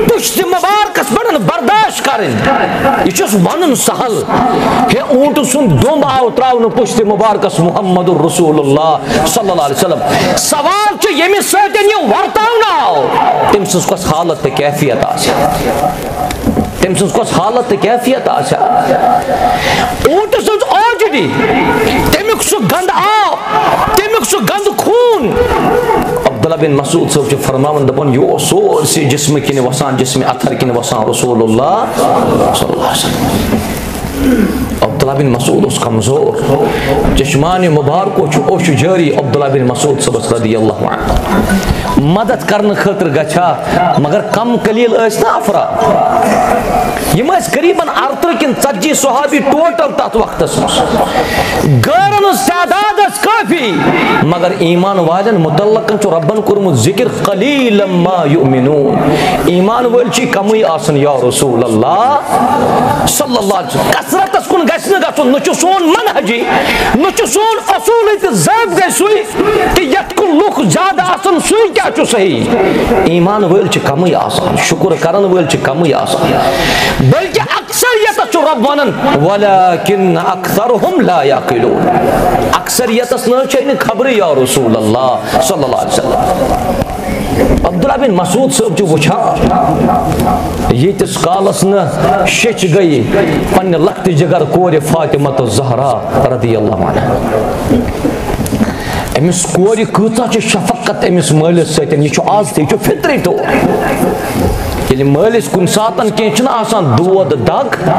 پُشتِ مبارکس پٮ۪ٹھ برداشت کرٕنۍ، یہِ چھُس ونُن سہل۔ ہے، اوٗنٹہٕ سُنٛد دُمب آو تراونہٕ پُشتِ مبارکس محمد رسول اللہ صلی اللہ علیہ وسلم۔ سوال چھُ، ییٚمِس سۭتۍ یہِ ورتاونہٕ آو، تٔمۍ سٕنٛز کۄس حالت تہٕ کیفیت آسہِ؟ تٔمۍ سٕنٛز کۄس حالت تہٕ کیفیت آسہِ ہا؟ اوٗنٹہٕ سٕنٛز اوجڈی، تَمیُک سُہ گنٛدٕ آب، تَمیُک سُہ گنٛدٕ خوٗن۔ عبداللہ بن مسعود صٲب چھُ فرماوان، دَپان، یہِ اوس سورسٕے جسمہٕ کِنۍ وَسان، جسمِ اطہر کِنۍ وَسان رسول اللہ صلی اللہ علیہ وسلم۔ عبداللہ بن مسعود اوس کمزور۔ چشمانِ مبارکو چھُ اوٚش جٲری عبداللہ بن مسعود صٲبس رضی اللہ عنہ۔ مدد کرنہٕ خٲطرٕ گژھِ ہا، مگر کم قلیل ٲسۍ نہ افراد۔ یِم ٲسۍ قریباً ارترٕہ کِنہٕ ژتجی صحابی ٹوٹل تتھ وقتس منٛز۔ غٲرن ہٕنٛز تعداد ٲس کٲفی، مگر ایمان والٮ۪ن متعلق چھُ رۄبن کوٚرمُت ذکر، "قلیلا ما یؤمنون"۔ ایمان وٲلۍ چھِ کمٕے آسان یا رسول اللہ صلی اللہ علیہ وسلم۔ کثرتس کُن گژھِ نہٕ گژھُن، نہ چھُ سون منہجی، نہ چھُ سون اصوٗلٕے تہٕ ضٲبطہٕ گژھِ سُے۔ تہٕ یتھ کُن لُکھ زیادٕ آسن، سُے کیٛاہ چھُ صحیح؟ ایمان وٲلۍ چھِ کمٕے آسان، شُکر کرن وٲلۍ چھِ کمٕے آسان۔ بلکہِ اکثریتس چھُ رۄب ونان، "ولکن اکثرهم لا یعقلون"۔ اکثریتس نہ چھے نہٕ خبرٕے یا رسول اللہ صلی اللہ علیہ وسلم۔ عبداللہ بن مسعود صٲب چھُ وٕچھان، ییٖتِس کالس نہٕ شیٚچھ گٔیہِ پننہِ لۄکٹہِ جگر کورِ فاطمہ الزہرا رضی اللہ عنہا۔ أمِس کورِ کۭژاہ چھِ شفقت أمِس مٲلِس سۭتۍ، یہِ چھُ آز تہِ، یہِ چھُ فطری طور۔ ییٚلہِ یہِ مٲلِس کُنہِ ساتَن کینٛہہ چھُنہٕ آسان دود دگ،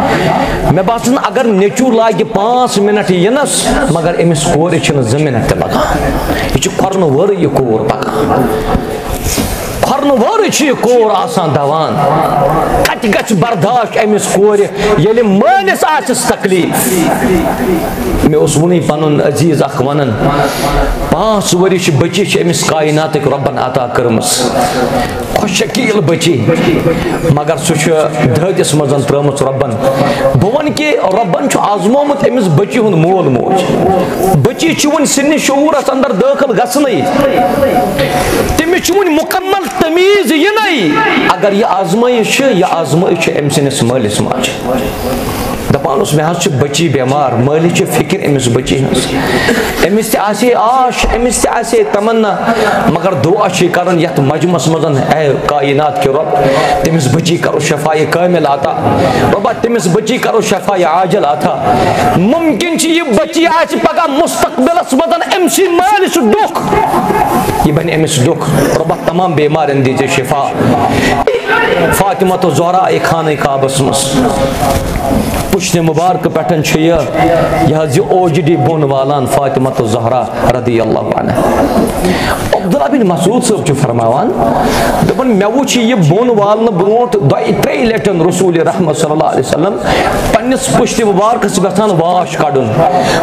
مےٚ باسان اگر نیٚچوٗ لاگہِ پانٛژھ مِنَٹ یِنَس، مگر أمِس کورِ چھِنہٕ زٕ مِنَٹ تہِ لَگان۔ یہِ چھِ کھۄرنہٕ وٲرٕے یہِ کوٗر پَکان۔ کھۄرنہٕ وٲرٕے چھِ یہِ کوٗر آسان دَوان۔ کَتہِ گژھِ برداشت أمِس کورِ، ییٚلہِ مٲلِس آسٮ۪س تکلیٖف؟ مےٚ اوس وُنی پَنُن عزیٖز اَکھ وَنان، پانٛژھ ؤری چھِ بٔچی چھِ أمِس کایناتٕکۍ رۄبَن عطا کٔرمٕژ۔ خۄش شکیل بچی، مگر سُہ چھُ دٲدِس منٛز ترٲومٕژ رۄبن۔ بہٕ وَنہٕ کہِ رۄبن چھُ آزمومُت أمِس بچی ہُنٛد مول موج۔ بچی چھِ وُنہِ سِنہِ شعوٗرس اندر دٲخل گژھنٕے۔ تٔمِس چھُ وُنہِ مُکمل تمیٖز یِنَے۔ اگر یہِ آزمٲیِش چھِ، یہِ آزمٲیِش چھِ أمۍ سٕنٛدِس مٲلِس ماجہِ۔ دپان اوس، مےٚ حظ چھِ بچی بٮ۪مار، مٲلِس چھِ فکر أمِس بچی ہٕنٛز۔ أمِس تہِ آسہِ ہے آش، أمِس تہِ آسہِ ہے تمنا، مگر دعا چھِ کران یتھ مجمس منٛز، اے کائنات کہِ رۄب، تٔمِس بچی کرو شفایہِ کامل عطا۔ رۄبا، تٔمِس بچی کرو شفایہِ عاجل عطا۔ ممکن چھِ یہِ بچی آسہِ پگاہ مستقبلس منٛز أمۍ سٕے مٲلِس ڈوکھ، یہِ بنہِ أمِس ڈوکھ۔ رۄبا، تمام بیمارن دیٖزِ شفا۔ فاطمہ تو زہرا آیہِ خانہ کعبس منٛز۔ پشت مبارک پٮ۪ٹھ چھُ یہِ، یہِ حظ یہِ اوجڈی بۄن والان فاطمہ تو زہرا رضی اللہ عنہا۔ عبداللہ بن مسعود صٲب چھُ فرماوان، دپان، مےٚ وُچھ یہِ بۄن والنہٕ برونٛٹھ دۄیہِ ترٛیٚیہِ لٹہِ رسول رحمت صلی اللہ علیہ وسلم پننِس پشت مبارکس ویژھان واش کڑُن،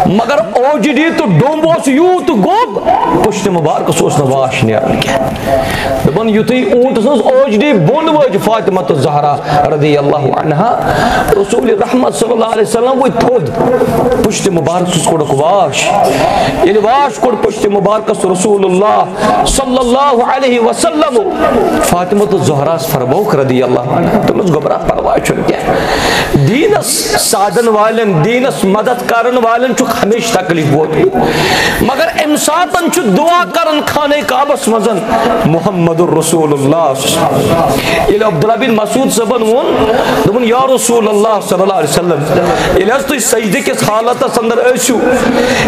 مگر اوجڈی تہٕ ڈوٚمب اوس یوٗت گوٚب، پشت مبارکس اوس نہٕ واش نیران کینٛہہ۔ دپان، یُتھُے اوٗنٹہٕ سٕنٛز اوجڈی بۄن وٲج فاطمہ الزہرا رضی اللہ عنہا، رسول رحمت صلی اللہ علیہ وسلم ؤتھۍ تھوٚد، پشت مبارکس کوٚڑُکھ واش۔ ییٚلہِ واش کوٚڑ پشت مبارکس رسول اللہ صلی اللہ علیہ وسلم، فاطمہ الزہراس فرمووُکھ رضی اللہ عنہا، دوٚپمَس، گوٚبرا، پرواے چھُنہٕ کینٛہہ۔ دیٖنس سادن والٮ۪ن، دیٖنس مدد کرن والٮ۪ن چھُکھ ہمیشہِ تکلیف ووتمُت، مگر امہِ ساتن چھُ دعا کران خانہ کعبس منٛز محمد رسول اللہ۔ ییٚلہِ عبداللہ بن مسعود صٲبن ووٚن، دوٚپُن، یا رسول اللہ صلی اللہ علیہ وسلم، ییٚلہِ حظ تُہۍ سجدٕ کِس حالتس اندر ٲسِو،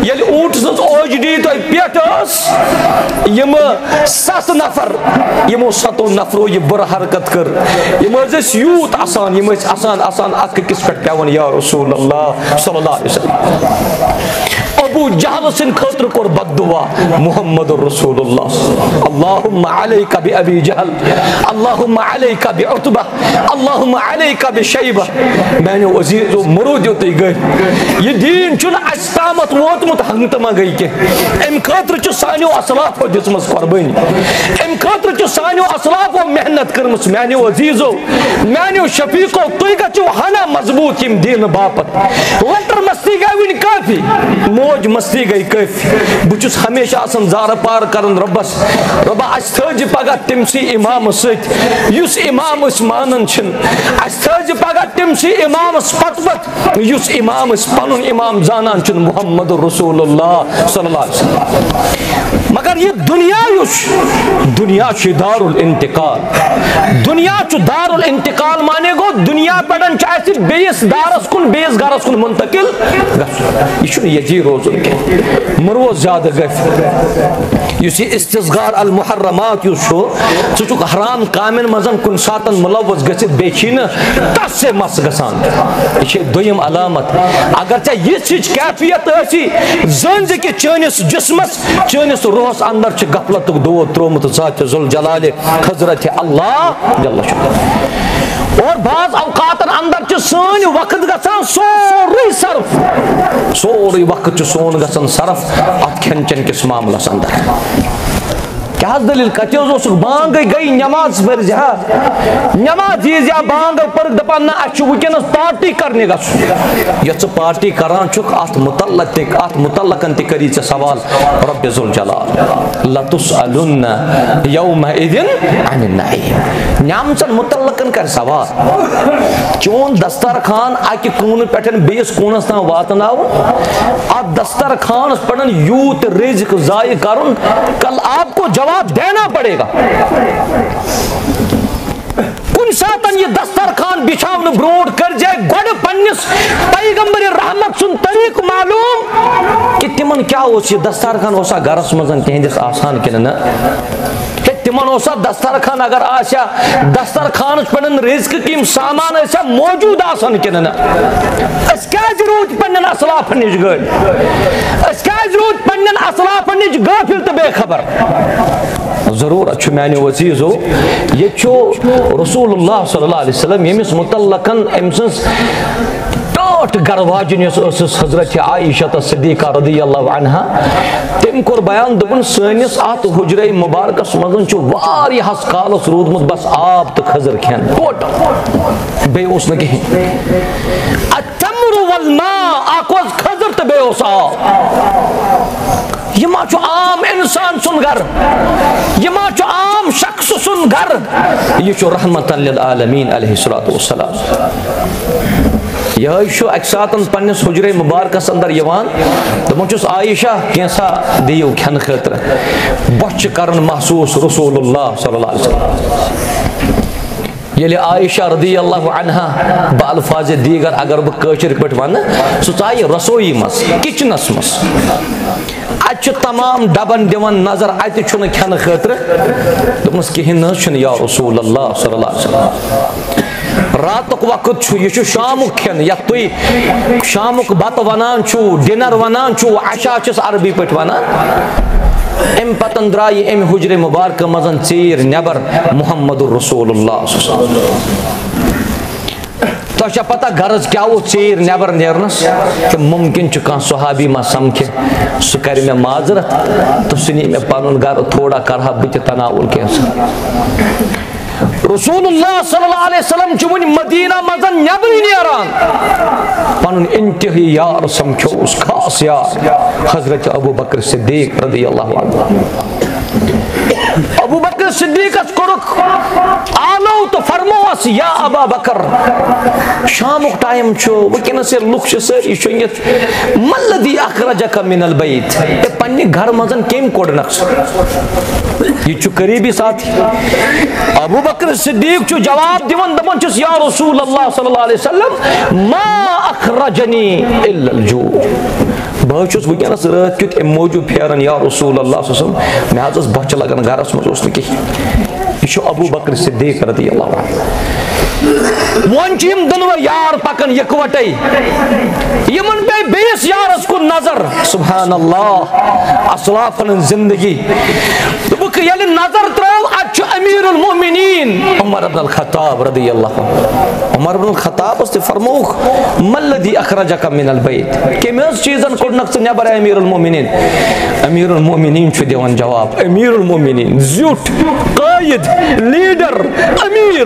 ییٚلہِ اوٗنٹ سٕنٛز اوجڈی تۄہہِ پٮ۪ٹھ ٲس، یِم ستھ نفر، یِمو ستو نفرو یہِ بُرٕ حرکت کٔر، یِم حظ ٲسۍ یوٗت اسان، یِم ٲسۍ اسان اسان اکھ أکِس پٮ۪ٹھ پٮ۪وان، یا رسول اللہ صلی اللہ علیہ وسلم۔ ابو جہل سٕنٛدِ خٲطرٕ کوٚر بد دعا محمد رسول اللہ، اللہم علیک بابی جہل، اللہم علیک بعتبہ، اللہم علیک بشیبہ۔ میانیو عزیزو، مرودیو تُہۍ گٔے۔ یہِ دیٖن چھُنہٕ اسہِ تامتھ ووتمُت ہنگتہٕ منگے کینٛہہ۔ امہِ خٲطرٕ چھُ سانیو اسلافو دِژمٕژ قربٲنی۔ امہِ خٲطرٕ چھُ سانیو اسلافو محنت کٔرمٕژ۔ میانیو عزیزو، میانیو شفیقو، تُہۍ گژھِو ہنا مضبوٗط ییٚمہِ دیٖنہٕ باپتھ۔ لۄکٹر مستی گٔے وٕنہِ کٲفی، موج مستی گٔے کٲفی۔ بہٕ چھُس ہمیشہِ آسان زارٕ پار کران رۄبس، رۄبا، اسہِ تھٲوزِ پگاہ تٔمسٕے امامس سۭتۍ، یُس امام أسۍ مانان چھِنہٕ۔ اسہِ تھٲوزِ پگاہ تٔمسٕے امامس پتہٕ پتہٕ، یُس امام أسۍ پنُن امام زانان چھِنہٕ، محمد رسول اللہ صلی اللہ علیہ وسلم۔ مگر یہِ دُنیا یُس چھُ، دُنیا چھُ دار الانتقال۔ دُنیا چھُ دار الانتقال، معنی گوٚو، دُنیا پٮ۪ٹھ چھُ اسہِ بیٚیِس دارس کُن، بیٚیِس گرس کُن منتقل گژھُن۔ یہِ چھُنہٕ ییٚتی روزُن کینٛہہ۔ مہٕ روز زیادٕ گژھِ۔ یُس یہِ استصغار المحرمات یُس چھُ، ژٕ چھُکھ حرام کامٮ۪ن منٛز کُنہِ ساتن ملوث گٔژھِتھ، بیٚیہِ چھی نہٕ تس سے مس گژھان۔ یہِ چھِ دوٚیِم علامت۔ اگر ژےٚ یِژھ ہِچ کیفیت ٲسی، زٲنۍ زِ کہِ چٲنِس جسمس، چٲنِس روحس اندر چھِ غفلتُک دود تروومُت ذات ذوالجلالِ حضرت اللہ جل شانہ۔ اور بعض اوقاتن اندر چھُ سٲنۍ وقت گژھان سورُے صرف، سورُے وقت چھُ سون گژھان صرف اتھ کھٮ۪ن چٮ۪ن کِس معاملس اندر۔ کیٛاہ حظ دٔلیٖل؟ کَتہِ حظ اوسُکھ؟ بانٛگ گٔے، گٔے نٮ۪ماز پٔرۍ زِ ہا۔ نٮ۪ماز ییٖزِ ہا، بانٛگ پٔرٕکھ، دَپان، نہ، اَسہِ چھُ وٕنکیٚنَس پارٹی کَرنہِ گژھُن۔ یۄس ژٕ پارٹی کَران چھُکھ، اَتھ مُتعلق تہِ، اَتھ مُتعلقَن تہِ کٔری ژےٚ سوال رۄبِ ذوالجلال۔ لَتُسْأَلُنَّ يَوْمَئِذٍ عَنِ النَّعِيمِ۔ نعمژَن مُتعلقَن کَر سوال۔ چون دسترخوان اَکہِ کوٗنہٕ پٮ۪ٹھ بیٚیِس کوٗنَس تام واتناوُن، اَتھ دسترخوانَس پٮ۪ٹھ یوٗت رزق ضایع کرُن، کل آپ کو جواب دینا پڑے گا۔ کُنہِ ساتن یہِ دسترخوان بِچھاونہٕ برونٛٹھ کٔرزِ گۄڈٕ پننِس پیغمبر رحمت سُنٛد طریٖقہٕ معلوٗم کہِ تِمن کیٛاہ اوس، یہِ دسترخوان اوسا گرس منٛز تِہنٛدِس آسان کِنہٕ نہ۔ ہے، تِمن اوسا دسترخوان اگر آسہِ ہا، دسترخوانس پٮ۪ٹھ رزقٕکۍ یِم سامان ٲسۍ ہا موجود آسان کِنہٕ نہ؟ أسۍ کیازِ روٗدۍ پننٮ۪ن اسلافن نِش غٲفِل؟ أسۍ کیازِ روٗدۍ پننٮ۪ن اسلافن نِش غٲفِل تہٕ بے خبر؟ ضروٗرت چھُ میانیو عزیزو، ییٚتہِ چھُ رسول اللہ صلی اللہ علیہ وسلم، ییٚمِس متعلقن أمۍ سٕنٛز ٹٲٹھ گرٕ واجِنۍ یۄس ٲسٕس حضرت عائشہ صدیقہ رضی اللہ عنہا، تٔمۍ کوٚر بیان، دوٚپُن، سٲنِس اَتھ حجرے مبارکس منٛز چھُ واریاہس کالس روٗدمُت بس آب تہٕ کھٔزٕر کھٮ۪ن، ٹوٹل، بیٚیہِ اوس نہٕ کِہیٖنۍ۔ التمر والماء، اکھ اوس کھٔزٕر تہٕ بیٚیہِ اوس آب۔ یہِ ما چھُ عام انسان سُنٛد گرٕ؟ یہِ ما چھُ عام شخص سُنٛد گرٕ؟ یہِ چھُ رحمتاً للعالمین علیہ الصلوۃ والسلام۔ یِہوٚے چھُ اَکہِ ساتَن پنٛنِس حُجرے مُبارکَس اندر یِوان، دَپان چھُس، "عائشہ، کینٛژھا دِیِو کھٮ۪نہٕ خٲطرٕ، بۄچھِ چھِ کَران محسوٗس رسول اللہ صلی اللہ علیہ وسلم۔" ییٚلہِ عائشہ رضی اللہ عنہا، بہ الفاظ دیگر اگر بہٕ کٲشِر پٲٹھۍ وَنہٕ، سُہ ژایہِ رسویی منٛز، کچنَس منٛز۔ اَتہِ چھُ تمام ڈبن دِوان نظر، اَتہِ چھُنہٕ کھٮ۪نہٕ خٲطرٕ۔ دوٚپمَس، "کِہیٖنۍ نہٕ حظ چھُنہٕ یا رسول اللہ صلی اللہ علیہ وسلم۔ راتُک وقت چھُ، یہِ چھُ شامُک کھٮ۪ن، یَتھ تُہۍ شامُک بَتہٕ وَنان چھُو، ڈِنر وَنان چھُو، عشاء چھِس عربی پٲٹھۍ وَنان۔" اَمہِ پَتَن درٛایہِ اَمہِ حُجرِ مُبارکہٕ منٛز ژیٖرۍ نٮ۪بر محمد رسول اللہ صلی اللہ علیہ وسلم۔ تۄہہِ چھا پتہ غرض کیٛاہ اوس ژیٖرۍ نٮ۪بر نیرنس؟ تہٕ ممکن چھُ کانٛہہ صحابی ما سمکھِ، سُہ کرِ مےٚ معذرت تہٕ سُہ نی مےٚ پنُن گرٕ، تھوڑا کرٕ ہا بہٕ تہِ تناول کینٛژھا۔ رسول اللہ صلی اللہ علیہ وسلم چھُ وُنہِ مدینہ منٛز نٮ۪برٕے نیران، پنُن انتہٲیی یار سمکھیوس، خاص یار حضرت ابو بکر صدیق رضی اللہ عنہ۔ ابو بکر صدیقس کوٚرُکھ آلو تہٕ فرمووس، "یا ابا بکر، شامُک ٹائم چھُ، وٕنکیٚنس ییٚلہِ لُکھ چھِ سٲری شۄنگِتھ، ما الذی اخرجک من البیت؟ اے، پننہِ گرٕ منٛز کٔمۍ کوٚڑنکھ ژٕ؟" یہِ چھُ قریبی ساتھی۔ ابو بکر صدیق چھُ جواب دِوان، دپان چھُس، "یا رسول اللہ صلی اللہ علیہ وسلم، ما اخرجنی الا الجوع۔" بہٕ حظ چھُس وٕنکیٚنَس رٲتھ کیُتھ اَمہِ موٗجوٗب پھیران، یا رسول اللہ صلی اللہ علیہ وسلم، مےٚ حظ ٲس بۄچھِ لگان، گرَس منٛز اوس نہٕ کِہیٖنۍ۔ یہِ چھُ ابو بکر صدیق رضی اللہ عنہ۔ وۄنۍ چھِ یِم دۄنوَے یار پکان یِکوَٹَے۔ یِمَن پیٚیہِ بیٚیِس یارَس کُن نظر۔ سبحان اللہ، اسلافَن ہٕنٛز زندگی۔ دوٚپُکھ، ییٚلہِ نظر ترٲو، اَتہِ چھُ امیر المؤمنین عمر ابن الخطاب رضی اللہ عنہ۔ عمر ابن الخطابس تہِ فرمووُکھ، "ما الذی اخرجک من البیت؟" کٔمۍ حظ چیٖزن کوٚڑنکھ ژٕ نٮ۪بر، اے امیر المؤمنین؟ امیر المؤمنین چھُ دِوان جواب، امیر المؤمنین، زیُٹھ، قٲیِد، لیڈر، امیر۔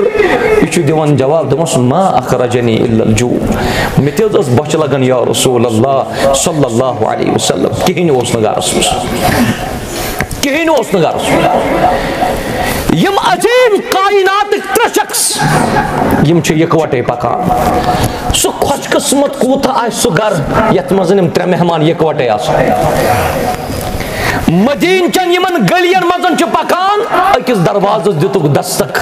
یہِ چھُ دِوان جواب، دوٚپمَس، "ما اخرجنی الا الجوع۔" مےٚ تہِ حظ ٲس بۄچھِ لگان، یا رسول اللہ صلی اللہ علیہ وسلم، کِہیٖنۍ اوس نہٕ گرس منٛز۔ کِہیٖنۍ اوس نہٕ غرض۔ یِم عظیٖم کائناتٕکۍ ترٛےٚ شخص، یِم چھِ یِکوَٹَے پکان۔ سُہ خۄش قٕسمت کوٗتاہ آسہِ سُہ گرٕ، یَتھ منٛز یِم ترٛےٚ مہمان یِکوَٹَے آسَن۔ مدیٖنہٕ چٮ۪ن یِمَن گٔلیَن منٛز چھِ پکان، أکِس دروازَس دِتُکھ دستک۔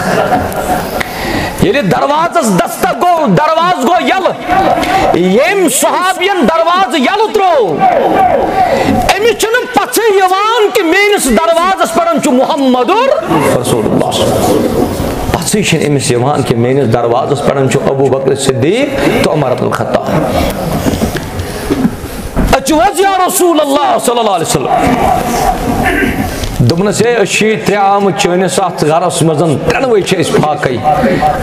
ییٚلہِ دروازس دستک گوٚو، دروازٕ گوٚو یلہٕ۔ ییٚمۍ صحابین دروازٕ یلہٕ تروو، أمِس چھُنہٕ پژھٕے یِوان کہِ میٲنِس دروازس پٮ۪ٹھ چھُ محمد رسول اللہ۔ پژھٕے چھِنہٕ أمِس یِوان کہِ میٲنِس دروازس پٮ۪ٹھ چھُ ابو بکر صدیق تہٕ عمر بن الخطاب۔ "أژِو حظ یا رسول اللہ صلی اللہ علیہ وسلم۔" دوٚپنَس، "ہے، أسۍ چھِ ترٛےٚ آمٕتۍ چٲنِس اَتھ گَرَس منٛز، ترٛٮ۪نوَے چھِ أسۍ فاقَے۔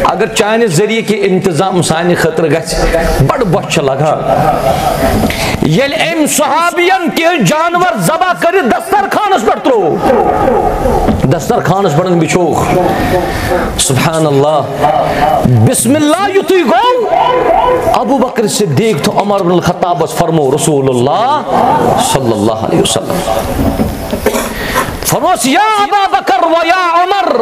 اگر چانہِ ذٔریعہٕ کینٛہہ انتظام سانہِ خٲطرٕ گژھِ، بَڑٕ بۄچھِ چھِ لَگان۔" ییٚلہِ أمۍ صحابیَن کینٛہہ جانوَر ذبح کٔرِتھ دسترخوانَس پٮ۪ٹھ ترٛوو، دسترخوانَس پٮ۪ٹھ بِچھووُکھ، سبحان اللہ، بسم اللہ یُتھُے گوٚو، ابو بکر صدیق تہٕ عمر بن الخطابس فرمو رسول اللہ صلی اللہ علیہ وسلم۔ فرموس، یا ابا بکر و یا عمر،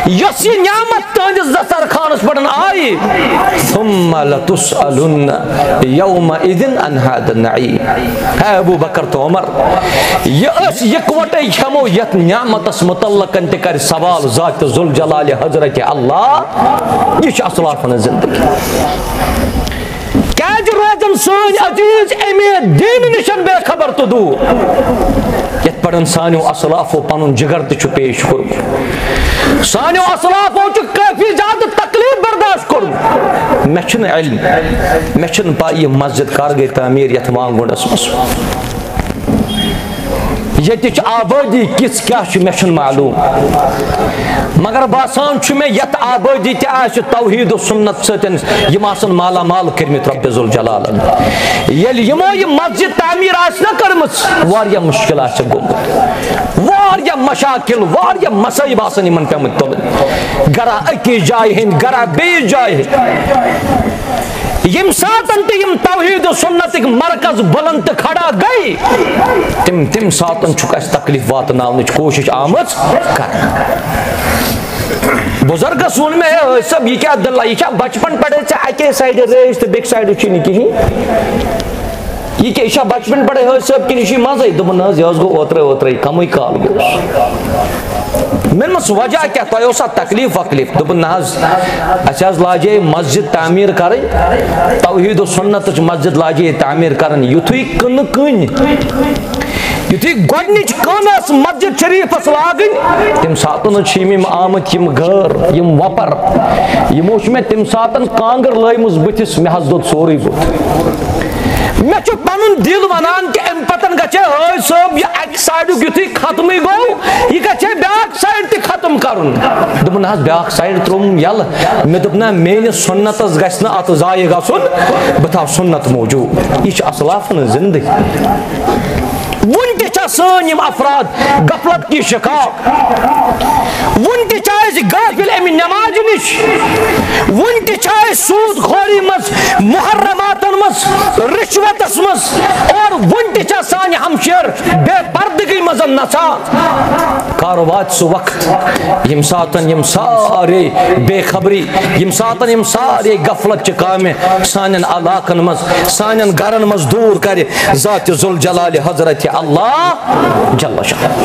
یۄس یہِ نعمت تہنٛدِس دسترخوانس پٮ۪ٹھ آیہِ، ثم لتسألن یومئذ عن هذا النعیم۔ ہے ابو بکر تہٕ عمر، یہِ أسۍ یکوٹے کھٮ۪مو، یتھ نعمتس متعلق تہِ کرِ سوال ذات ذوالجلال حضرت اللہ۔ یہِ چھِ اسلافن ہٕنٛز زندگی۔ کیازِ روزن سٲنۍ عزیز امہِ دیٖنہٕ نِش بے خبر تہٕ دوٗر؟ یتھ پڑھن سانیو اسلافو پنُن جگر تہِ چھُ پیش کوٚرمُت۔ سانیو اسلافو چھُ کٲفی زیادٕ تکلیف برداشت کوٚرمُت۔ مےٚ چھُنہٕ علم، مےٚ چھُنہٕ پَے یہِ مسجد کر گٔے تعمیٖر یَتھ وانگُنڈس منٛز۔ ییٚتِچ آبٲدی کِژھ کیٛاہ چھِ، مےٚ چھُنہٕ معلوٗم، مگر باسان چھُ مےٚ یَتھ آبٲدی تہِ آسہِ توحید و سنت سۭتۍ، یِم آسَن مالا مال کٔرمٕتۍ رۄبِ ذوالجلالن۔ ییٚلہِ یِمو یہِ مسجد تعمیٖر آسہِ نہ کٔرمٕژ، واریاہ مُشکل آسہِ گوٚمُت، واریاہ مشاکل، واریاہ مصٲیب آسَن یِمن پیٚمٕتۍ تُلٕنۍ، گرا أکِس جایہِ ہٕنٛدۍ، گرا بیٚیِس جایہِ ہٕنٛدۍ۔ ییٚمہِ ساتن تہِ یِم توحید و سنتٕکۍ مرکز بلند تہٕ کھڑا گٔے، تِم تِم ساتن چھُکھ اَسہِ تکلیف واتناونٕچ کوٗشش آمٕژ کرنہٕ۔ بُزرگس ووٚن مےٚ، "ہے حٲج صٲب، یہِ کیٛاہ دٔلیٖلہ؟ یہِ چھا بچپن پٮ۪ٹھے ژےٚ اَکے سایڈٕ ریش تہٕ بیٚکہِ سایڈٕ چھُے نہٕ کِہیٖنۍ؟ یہِ کیٛاہ، یہِ چھا بچپن پٮ۪ٹھے حٲج صٲب کِنہٕ یہِ چھُے منٛزے؟" دوٚپُن، "نہ حظ، یہِ حظ گوٚو اوترے اوترے، کمٕے کال گوٚوُس۔" مےٚ دوٚپمَس، "وجہ کیٛاہ؟ تۄہہِ اوسا تکلیف وکلیف؟" دوٚپُن، "نہ حظ، اَسہِ حظ لاجے مسجد تعمیٖر کرٕنۍ، توحید و سنتٕچ مسجد لاجے تعمیٖر کرٕنۍ، یُتھُے کٕنہٕ کٕنۍ، یُتھُے گۄڈٕنِچ کٲم ٲس مسجد شریفس لاگٕنۍ، تَمہِ ساتہٕ حظ چھِ یِم، یِم آمٕتۍ، یِم غٲر، یِم وۄپر، یِمو چھِ مےٚ تَمہِ ساتہٕ کانٛگٕر لٲیمٕژ بٕتھِس، مےٚ حظ دوٚد سورُے بُتھ۔ مےٚ چھُ پنُن دِل ونان کہِ اَمہِ پتہٕ گژھِ ہے حٲج صٲب یہِ اَکہِ سایڈُک یُتھُے ختمٕے گوٚو، یہِ گژھِ ہے بیٛاکھ سایڈ تہِ ختم کرُن۔" دوٚپُن، "نہ حظ، بیٛاکھ سایڈ ترٛووُم یَلہٕ۔" مےٚ دوٚپ، "نہ، میٛٲنِس سُنتس گژھِ نہٕ اَتھ ضایع گژھُن، بہٕ تھاوٕ سُنت موٗجوٗب۔" یہِ چھِ اسلافن ہٕنٛز زندگی۔ وُنہِ تہِ چھا سٲنۍ یِم افراد غفلت کی شکار؟ وُنہِ تہِ چھا أسۍ غافل اَمہِ نمازِ نِش؟ وُنہِ تہِ چھا أسۍ سوٗد خوری منٛز، محرماتن منٛز، رشوتس منٛز، اور وُنہِ تہِ چھا سانہِ ہمشیر بے پردگی منٛز نژان؟ کر واتہِ سُہ وقت، ییٚمہِ ساتن یِم سارے بے خبری، ییٚمہِ ساتن یِم سارے غفلت چہِ کامہِ سانٮ۪ن علاقن منٛز، سانٮ۪ن گرن منٛز دوٗر کرِ ذات ذوالجلال حضرت اللہ جل شانہ۔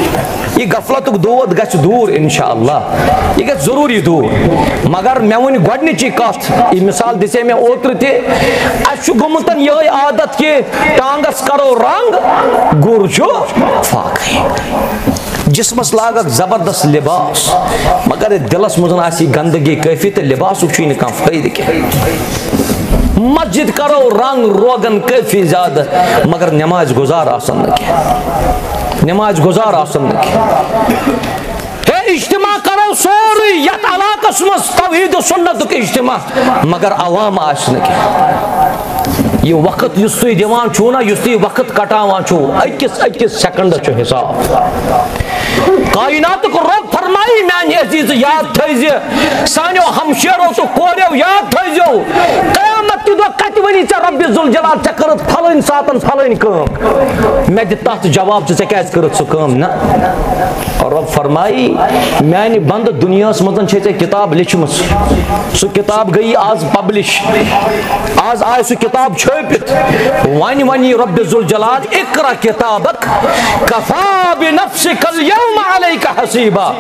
یہِ غفلتُک دود گژھِ دوٗر انشاءاللہ، یہِ گژھِ ضروٗری دوٗر۔ مگر مےٚ ووٚن گۄڈٕنِچی کتھ، یہِ مثال دِژے مےٚ اوترٕ تہِ، اَسہِ چھُ گوٚمُت یِہوٚے عادت کہِ ٹانگس کرو رنگ، گُر چھُ فاقے۔ جسمس لاگکھ زبردست لباس، مگر دلس منٛز آسی گندگی کٲفی تہٕ لباسُک چھُے نہٕ کانٛہہ فٲیدٕ کینٛہہ۔ مسجد کرو رنگ روگن کٲفی زیادٕ، مگر نماز گزار آسن نہٕ کینٛہہ، نماز گزار آسن نہٕ کینٛہہ۔ ہے، اجتماع کرو سورُے یتھ علاقس منٛز توحید و سنتُک اجتماع، مگر عوام آسہِ نہٕ کینٛہہ۔ یہِ وقت یُس تُہۍ دِوان چھُو نا، یُس تُہۍ وقت کٹاوان چھُو، أکِس أکِس سیکنڈس چھُ حساب۔ کائناتُک رب فرمایی، میانہِ عزیز، یاد تھٲیزِ، سانیو ہمشیرو تہٕ کوریو یاد تھٲیزیو، قیامت کہِ دۄہ کتہِ ونی ژےٚ رب ذوالجلال، ژےٚ کٔرٕتھ فلٲنۍ ساتن فلٲنۍ کٲم؟ مےٚ دِ تتھ جواب، ژٕ، ژےٚ کیازِ کٔرٕتھ سُہ کٲم؟ نہ۔ رب فرمایی، میانہِ بندٕ، دُنیاہس منٛز چھے ژےٚ کتاب لیچھمٕژ، سُہ کتاب گٔیی آز پبلش، آز آے سُہ کتاب چھٲپِتھ۔ وۄنۍ ونی رب ذوالجلال، اقرا کتابک، کفا بنفسک الیوم علیک حسیبا۔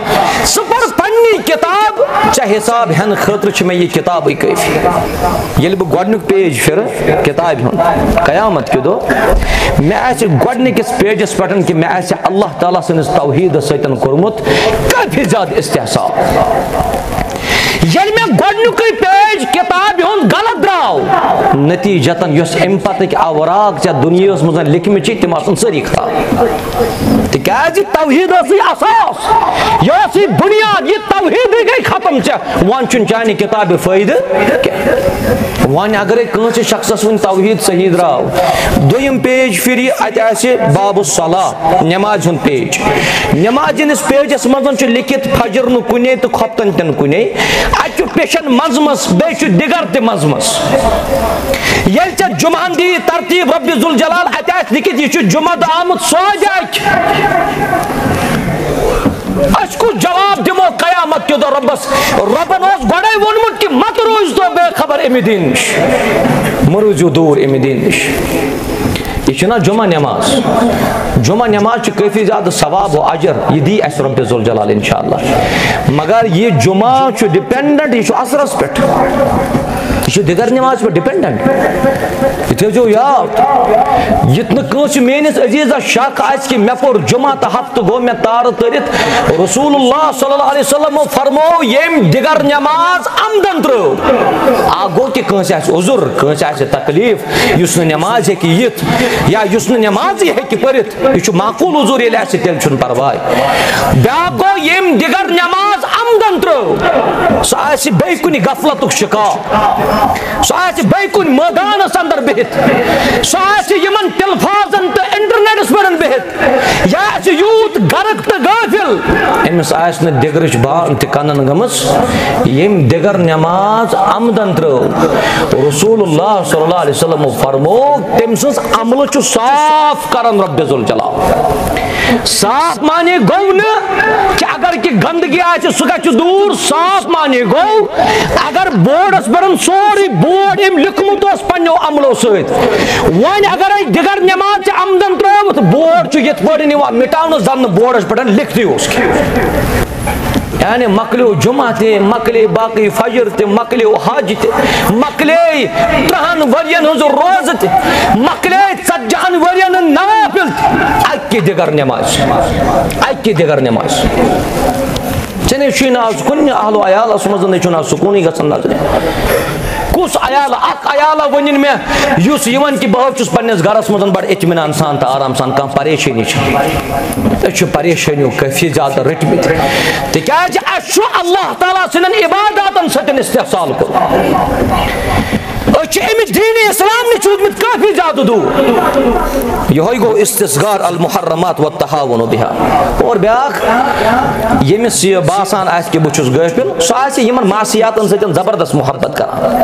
ژٕ پَر پننی کتاب، ژےٚ حساب ہٮ۪نہٕ خٲطرٕ چھِ مےٚ یہِ کتابٕے کٲفی۔ ییٚلہِ بہٕ گۄڈٕنیُک پیج پھِرٕ کتابہِ ہُنٛد قیامت کہِ دۄہ، مےٚ آسہِ گۄڈٕنِکِس پیجس پٮ۪ٹھ کہِ مےٚ آسہِ اللہ تعالیٰ سٕنٛدِس توحیٖدس سۭتۍ کوٚرمُت کٲفی زیادٕ استحصال۔ ییٚلہِ مےٚ گۄڈٕنیُکُے پیج کتابہِ ہُنٛد غلط درٛاو، نتیجتاً یۄس اَمہِ پتٕکۍ اوراق ژےٚ دُنیاہس منٛز لیکھمٕتۍ چھِ، تِم آسن سٲری خراب۔ تِکیازِ توحید ٲسٕے اساس، یہِ ٲسٕے بُنیاد، یہِ توحیدٕے گٔے ختم ژےٚ، وۄنۍ چھُنہٕ چانہِ کِتابہِ فٲیدٕ کینٛہہ۔ وۄنۍ اگرے کٲنٛسہِ شخصس وۄنۍ توحید صحیح درٛاو، دوٚیِم پیج پھِرِ، اتہِ آسہِ باب الصلاۃ، نمازِ ہُنٛد پیج۔ نمازِ ہٕنٛدِس پیجس منٛز چھُ لیکھِتھ فجر نہٕ کُنے تہٕ خۄفتن تہِ نہٕ کُنے، اتہِ چھُ پیشن منٛزٕ منٛزٕ، بیٚیہِ چھُ دِگر تہِ منٛزٕ منٛزٕ۔ ییٚلہِ ژےٚ جمعہن دی ترتیب رب ذوالجلال، اتہِ آسہِ لیکھِتھ، یہِ چھُ جمعہ دۄہ آمُت سوزِ اکہِ۔ أسۍ کُس جواب دِمو قیامت کہِ دۄہ ربس؟ ربن اوس گۄڈے ووٚنمُت کہِ مت روٗزۍ تو بے خبر امہِ دین نِش، مہ روٗزِو دوٗر امہِ دین نِش۔ یہِ چھُنہ جمعہ نماز۔ جمعہ نماز چھِ کٲفی زیادٕ ثواب و اجر، یہِ دی اسہِ رب ذوالجلال انشاءاللہ۔ مگر یہِ جمعہ چھُ dependent، یہِ چھُ اثرس پٮ۪ٹھ۔ یہِ چھُ دِگر نٮ۪مازِ پٮ۪ٹھ ڈِپٮ۪نٛڈَنٛٹ۔ یہِ تھٲیزیو یاد، یُتھ نہٕ کٲنٛسہِ میٛٲنِس عزیٖزَس شک آسہِ کہِ مےٚ پوٚر جُمعہ تہٕ ہفتہٕ گوٚو مےٚ تارٕ تٔرِتھ، رسول اللہ صلی اللہ علیہ وسلمو فرموو، ییٚمۍ دِگر نٮ۪ماز عمدن ترٛٲو۔ اَکھ گوٚو کہِ کٲنٛسہِ آسہِ عذر، کٲنٛسہِ آسہِ تکلیٖف، یُس نہٕ نٮ۪مازِ ہیٚکہِ یِتھ یا یُس نہٕ نٮ۪مازٕے ہیٚکہِ پٔرِتھ، یہِ چھُ معقوٗل عذر، ییٚلہِ آسہِ تیٚلہِ چھُنہٕ پرواے۔ بیٛاکھ گوٚو، ییٚمۍ دِگر نٮ۪ماز عمدن ترٛٲو، سُہ آسہِ بیٚیہِ کُنہِ غفلتُک شِکار، سُہ آسہِ بیٚیہِ کُنہِ مٲدانس اندر بِہِتھ، سُہ آسہِ یِمن تلفازن تہٕ انٹرنیٹس پٮ۪ٹھ بِہِتھ، یا آسہِ یوٗت غرق تہٕ غٲفِل، أمِس آسہِ نہٕ دِگرٕچ بان تہِ کنن گٔمٕژ۔ ییٚمۍ دِگر نٮ۪ماز عمدن ترٛٲو، رسول اللہ صلی اللہ علیہ وسلمو فرموو، تٔمۍ سٕنٛز عملہٕ چھُ صاف کران رۄبِ ذوالجلال۔ صاف معنی گوٚو نہٕ کہِ اگر کہِ گندگی آسہِ، سُہ گژھِ دوٗر۔ صاف معنی گوٚو، اگر بورڈس پٮ۪ٹھ سورُے بورڈ أمۍ لیوٗکھمُت اوس پننیو عملو سۭتۍ، وۄنۍ اگر أسۍ دِگر نٮ۪ماز چھِ عمدن ترٲوٕتھ، بورڈ چھُ یِتھ پٲٹھۍ یِوان مِٹاونہٕ زن نہٕ بورڈس پٮ۪ٹھ لیکھتٕے اوس کینٛہہ۔ یعنی مۄکلیو جمعہ تہِ، مۄکلے باقٕے فجر تہِ، مۄکلیو حج تہِ، مۄکلے ترٛہن ؤرین ہٕنٛز روزٕ تہِ، مۄکلے ژتجی ہن ؤرین ہٕنٛز نوافل تہِ۔ اکہِ دِگر نٮ۪مازِ، اکہِ دِگر نٮ۪مازِ۔ ژےٚ نے چھُے نہٕ آز کُنہِ اہل و عیالس منٛز نے چھُنہٕ آز سکوٗنٕے گژھان نظرِ۔ کُس عیال، اکھ عیالہ ؤنِن مےٚ، یُس یہِ وَنہِ کہِ بہٕ حظ چھُس پننِس گرس منٛز بڑٕ اطمینان سان تہٕ آرام سان، کانٛہہ پریشٲنی چھَنہٕ۔ أسۍ چھِ پریشٲنیو کٲفی زیادٕ رٔٹمٕتۍ۔ تِکیٛازِ اَسہِ چھُ اللہ تعالیٰ سٕنٛدٮ۪ن عباداتن سۭتۍ استحصال کوٚرمُت۔ أسۍ چھِ اَمہِ دیٖنِ اسلام نِش روٗدمٕتۍ کٲفی زیادٕ دوٗر۔ یِہوٚے گوٚو استصغار المحرمات والتهاون بها۔ اور بیٛاکھ، ییٚمِس یہِ باسان آسہِ کہِ بہٕ چھُس غٲفِل، سُہ آسہِ یِمن معصیاتن سۭتۍ زبردست محبت کران۔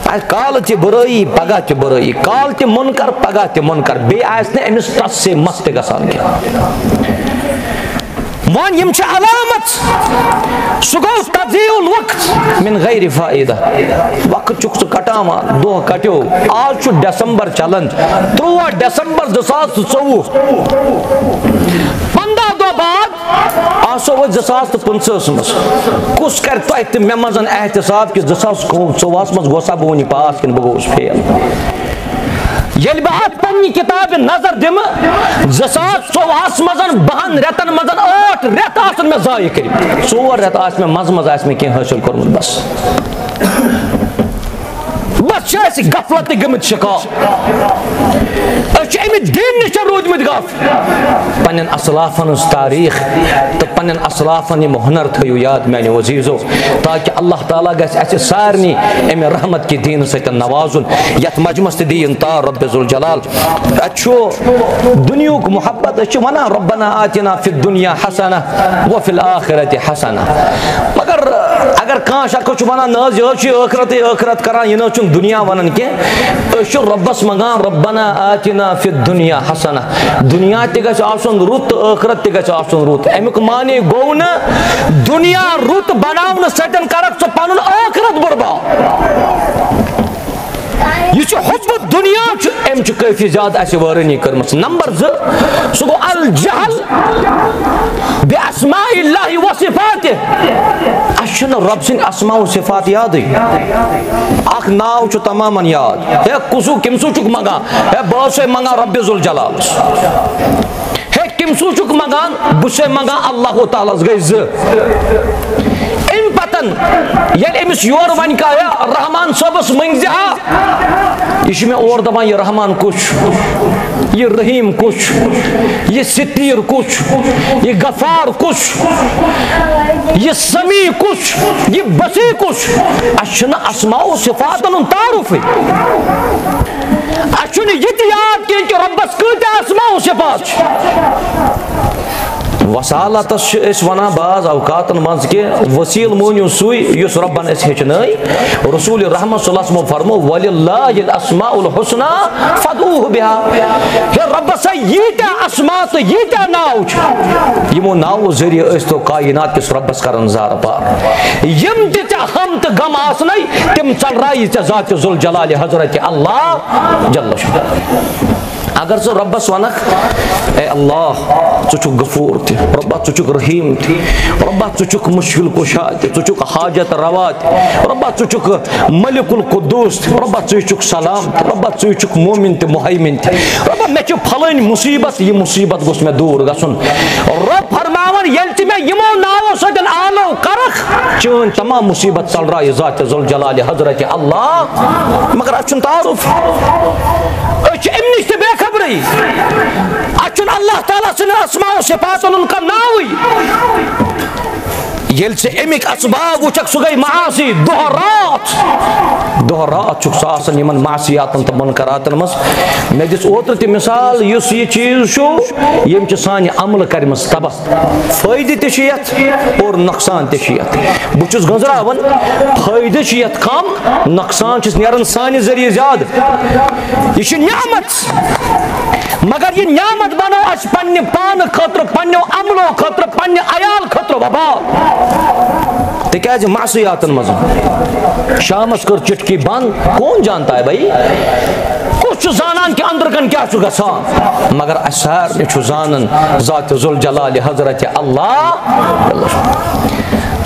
آسہِ کالہٕ تہِ بُرٲیی، پگاہ تہِ بُرٲیی، کالہٕ تہِ مُنکر، پگاہ تہِ مُنکر، بیٚیہِ آسہِ نہٕ أمِس ٹس سے مس تہِ گژھان کینٛہہ۔ وۄنۍ یِم چھِ علامت، سُہ گوٚو تضیع الوقت من غیر فائدہ۔ وقت چھُکھ ژٕ کٹاوان، دۄہ کٹیو، آز چھُ ڈسمبر چلان، تُرٛواہ ڈسمبر زٕ ساس تہٕ ژوٚوُہ، پنٛداہ دۄہ بعد آسو أسۍ زٕ ساس تہٕ پٕنٛژٕہَس منٛز۔ کُس کرِ تۄہہِ تہٕ مےٚ منٛز احتساب کہِ زٕ ساس ژوٚوُہَس منٛز گوسا بہٕ وُنہِ پاس کِنہٕ بہٕ گوٚوُس فیل؟ ییٚلہِ بہٕ اَتھ پننہِ کِتابہِ نظر دِمہٕ، زٕ ساس ژوٚوُہَس منٛز بَہَن رٮ۪تَن منٛز ٲٹھ رٮ۪تھ آسَن مےٚ ضایع کٔرمٕتۍ، ژور رٮ۪تھ آسہِ مےٚ منٛزٕ منٛزٕ آسہِ مےٚ کینٛہہ حٲصِل کوٚرمُت، بَس۔ بَس چھِ اَسہِ غفلتٕکۍ گٔمٕتۍ شِکار۔ أسۍ چھِ اَمہِ دیٖنہٕ نِش روٗدمٕتۍ غافل۔ پننٮ۪ن اسلافن ہٕنٛز تاریخ تہٕ پننٮ۪ن اسلافن یِم ہُنر تھٲیِو یاد میانیو عزیزو، تاکہِ اللہ تعالیٰ گژھِ اسہِ سارنٕے امہِ رحمت کہِ دیٖنہٕ سۭتۍ نوازُن، یتھ مجمس تہِ دِیِن تار رب ذوالجلال۔ اتہِ چھُ دُنیہُک محبت، أسۍ چھِ ونان ربنا آتنا فی الدنیا حسنہ وفی الآخرۃ حسنہ، مگر اگر کانٛہہ شخص چھُ ونان نہ حظ یہِ حظ چھُ ٲخرتٕے ٲخرت کران، یہِ نہ حظ چھُنہٕ دُنیا ونان کینٛہہ، أسۍ چھِ رۄبَس منٛگان، ربنا آتنا فی الدنیا حسنہ، دُنیا تہِ گژھِ آسُن رُت تہٕ ٲخرت تہِ گژھِ آسُن رُت۔ اَمیُک معنی گوٚو نہٕ دُنیا رُت بناونہٕ سۭتۍ کرکھ ژٕ پنُن ٲخرت برباد۔ یہِ چھُ حب دُنیا، چھُ، أمۍ چھُ کٲفی زیادٕ اَسہِ وٲرٲنی کٔرمٕژ۔ نمبر زٕ، سُہ گوٚو الجہل باسماء اللہ و صفاتہ۔ اَسہِ چھُنہٕ رۄب سٕنٛدۍ اسماء و صفات یادٕے۔ اکھ ناو چھُ تمامن یاد۔ ہے، کُسُو، کٔمۍ سُو چھُکھ منٛگان؟ ہے، بہٕ حظ چھُسے منٛگان رۄبِ ذوالجلالس۔ ہے، کٔمۍ سُو چھُکھ منٛگان؟ بہٕ چھُسے منٛگان اللہ تعالیٰ ہس۔ گٔے زٕ۔ اَمہِ پتن ییٚلہِ أمِس یورٕ وَنہِ کانٛہہ، ہے، رحمان صٲبس مٔنٛگۍ زِ ہا، یہِ چھُ مےٚ اورٕ دپان، یہِ رحمان کُس چھُ؟ یہِ رحیٖم کُس چھُ؟ یہِ ستیٖر کُس چھُ؟ یہِ غفار کُس چھُ؟ یہِ سمیع کُس چھُ؟ یہِ بصیر کُس چھُ؟ اَسہِ چھُنہٕ اسماء و صفاتن ہُنٛد تعارُفٕے۔ اَسہِ چھُنہٕ یہِ تہِ یاد کینٛہہ کہِ رۄبَس کۭتیٛاہ اسماء و صفات چھِ۔ وسالتس چھِ أسۍ ونان بعض اوقاتن منٛز کہِ وسیٖلہٕ مٲنِو سُے یُس رۄبن أسۍ ہیٚچھنٲے۔ رسول رحمت صلی اللہ علیہ وسلمو فرمو، "وللہ الاسماء الحسنی فادعوہ بہا۔" ہے رۄبس ہے ییٖتیٛاہ اسماء تہٕ ییٖتیٛاہ ناو چھِ، یِمو ناوو ذٔریعہٕ ٲسۍ تو کائنات کِس رۄبس کران زارٕ پار۔ یِم تہِ ژےٚ غم تہٕ غم آسنَے، تِم ژلرایہِ ژےٚ ذاتِ ذوالجلالِ حضرت اللہ جل شانہ۔ اگر ژٕ رۄبس ونکھ، اے اللہ، ژٕ چھُکھ غفور تہِ، رۄبا، ژٕ چھُکھ رحیم تہِ، رۄبا، ژٕ چھُکھ مشکل کشا تہِ، ژٕ چھُکھ حاجت روا تہِ، رۄبا، ژٕ چھُکھ ملک القدوس تہِ، رۄبا، ژٕ چھُکھ سلام تہِ، رۄبا، ژٕ چھُکھ مومن تہِ، مہیمن تہِ، رۄبا، مےٚ چھِ پھلٲنۍ مصیبت، یہِ مصیبت گوٚژھ مےٚ دوٗر گژھُن۔ رۄب فرماوان، ییٚلہِ تہِ مےٚ یِمو ناوو سۭتۍ آلو کرکھ، چٲنۍ تمام مصیبت ژلرایہِ ذات ذوالجلال حضرت اللہ۔ مگر اتھ چھُنہٕ تعارف۔ أسۍ چھِ امہِ نِش تہِ بے خبرٕے۔ اتھ چھُنہٕ اللہ تعالیٰ سٕنٛدٮ۪ن اسماء و صفاتن ہُنٛد کانٛہہ ناوٕے۔ ییٚلہِ ژٕ اَمِکۍ اسباب وٕچھکھ، سُہ گٔے معاصی دۄہ راتھ۔ دۄہ راتھ چھُکھ ژٕ آسان یِمن معصیاتن تہٕ منکراتن منٛز۔ مےٚ دِژ اوترٕ تہِ مثال، یُس یہِ چیٖز چھُ، ییٚمۍ چھِ سانہِ عملہٕ کَرِمَژٕ تباہ۔ فٲیدٕ تہِ چھُ یَتھ اور نۄقصان تہِ چھُ یَتھ۔ بہٕ چھُس گٔنٛزراوان، فٲیدٕ چھُ یَتھ کم، نۄقصان چھُس نیران سانہِ ذٔریعہٕ زیادٕ۔ یہِ چھِ نعمت۔ مگر یہِ نعمت بنٲو اَسہِ پننہِ پانہٕ خٲطرٕ، پننیو عملو خٲطرٕ، پننہِ عیال خٲطرٕ وبال۔ تِکیازِ معصیاتن منٛز شامس کٔر چٹکی بند، کون جانتا ہے بھائی؟ کُس چھُ زانان کہِ أنٛدرٕ کَنۍ کیٛاہ چھُ گژھان؟ مگر اَسہِ سارنٕے چھُ زانان ذات ذوالجلال حضرت اللہ۔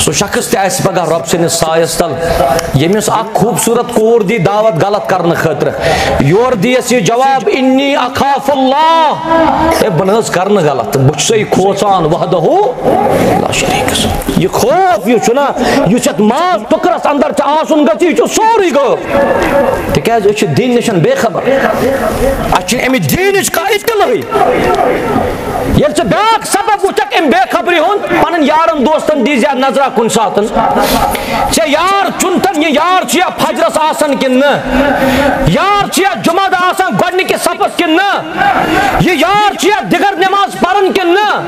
سُہ شخص تہِ آسہِ پگاہ رۄب سٕنٛدِس سایَس تل، ییٚمِس اکھ خوٗبصوٗرت کوٗر دی دعوت غلط کرنہٕ خٲطرٕ، یورٕ دِیَس یہِ جواب، "انی اخاف اللہ"، ہے، بہٕ نہٕ حظ کرنہٕ غلط، بہٕ چھُسے کھوژان وحدہ لا شریک۔ یہِ خوف یُس چھُنہ، یُس یَتھ ماز ٹُکرَس اندر چھُ آسُن گژھِ، یہِ چھُ سورُے غٲب۔ تِکیازِ أسۍ چھِ دیٖن نِش بے خبر، اَسہِ چھِنہٕ اَمہِ دیٖنٕچ کانٛہہ اطلاعٕے۔ ییٚلہِ ژٕ بیٛاکھ سبب وٕچھکھ اَمہِ بے خبری ہُنٛد، پنٕنۍ یارن دوستن دیٖزِ ہا نظرا کُنہِ ساتن۔ ژےٚ یار چُنتن، یہِ یار چھُ یا فجرس آسان کِنہٕ نہٕ؟ یار چھُ یا جمعہ دۄہ آسان گۄڈنِکِس صفس کِنہٕ نہٕ؟ یہِ یار چھُ یا دِگر نماز پران کِنہٕ نہٕ؟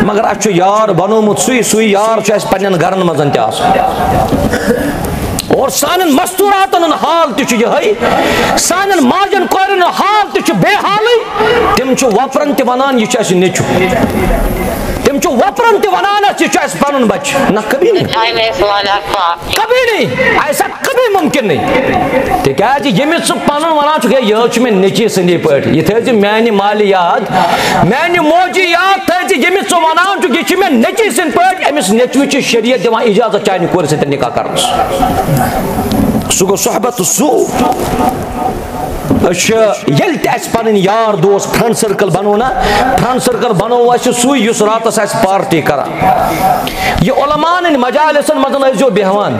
مگر اَسہِ چھُ یار بنومُت سُے، سُے یار چھُ اَسہِ پننٮ۪ن گرن منٛز تہِ آسان۔ اور سانٮ۪ن مستوراتن ہُنٛد حال تہِ چھُ یِہوٚے، سانٮ۪ن ماجن کورٮ۪ن ہُنٛد حال تہِ چھُ بے حالٕے۔ تِم چھِ وۄپرن تہِ ونان، "یہِ چھُ اَسہِ نیٚچُو۔" تِم چھِ وۄپرن تہِ ونان، "اَسہِ، یہِ چھُ اَسہِ پنُن بچہٕ۔" نہ، کبھی نہیں۔ Time is one o'clock. کبھی نہیں۔ ایسا کبھی ممکن نہیں۔ تِکیازِ ییٚمِس ژٕ پنُن ونان چھُکھ، "ہے، یہِ حظ چھُ مےٚ نیٚچی سٕنٛدی پٲٹھۍ، یہِ تھٲیزِ میانہِ مالہِ یاد، میانہِ موجی یاد تھٲیزِ، ییٚمِس ژٕ ونان چھُکھ، یہِ چھُ مےٚ نیٚچی سٕنٛدۍ پٲٹھۍ، أمِس نیٚچوِ چھِ شریعت دِوان اجازت چانہِ کورِ سۭتۍ نکاح کرنس۔" سُہ گوٚو صحبت سوء۔ أسۍ چھِ، ییٚلہِ تہِ اَسہِ پنٕنۍ یار دوس، friend circle بنوو نا، friend circle بنوو اَسہِ سُے، یُس راتس آسہِ party کران۔ یہِ علماءن ہٕنٛدۍ مجالسن منٛز ٲسۍزیو بیٚہوان۔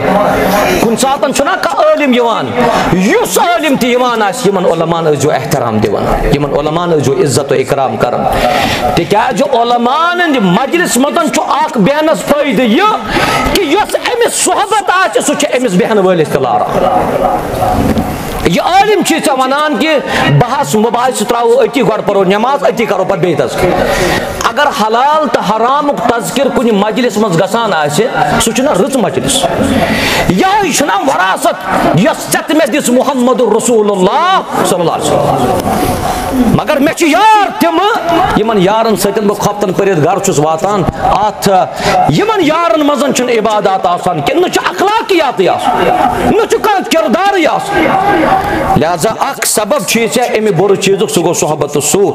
کُنہِ ساتن چھُنہ کانٛہہ عٲلِم یِوان، یُس عٲلِم تہِ یِوان آسہِ، یِمن علماءن ٲسۍزیو احترام دِوان، یِمن علماءن ٲسۍزیو عزت و اکرام کران۔ تِکیازِ علماءن ہٕنٛدِ مجلس منٛز چھُ اکھ بیٚہنس فٲیدٕ یہِ کہِ یۄس أمِس صحبت آسہِ، سُہ چھُ أمِس بیٚہن وٲلِس تہِ لاران۔ یہِ عٲلِم چھُے ژےٚ وَنان کہِ بحث مباحثہٕ ترٛاوو أتی، گۄڈٕ پَرو نٮ۪ماز، أتی کَرو پَتہٕ بیٚیہِ تذکر۔ اگر حلال تہٕ حرامُک تذکر کُنہِ مجلس منٛز گژھان آسہِ، سُہ چھُنہ رٕژ مجلس۔ یِہوٚے چھُنہ وراثت یۄس ژےٚ تہٕ مےٚ دِژ محمد رسول اللہ صلی اللہ علیہ وسلم۔ مگر مےٚ چھِ یار تِمہٕ، یِمَن یارَن سۭتۍ بہٕ خۄفتَن پٔرِتھ گَرٕ چھُس واتان، اَتھ یِمن یارن منٛز چھُنہٕ عبادات آسان کینٛہہ، نہ چھُ اخلاقیاتٕے آسان، نہ چھُ کانٛہہ کردارٕے آسان۔ لہذا اکھ سبب چھُ یہِ ژےٚ اَمہِ بُرٕ چیٖزُک، سُہ گوٚو صحبت سوء۔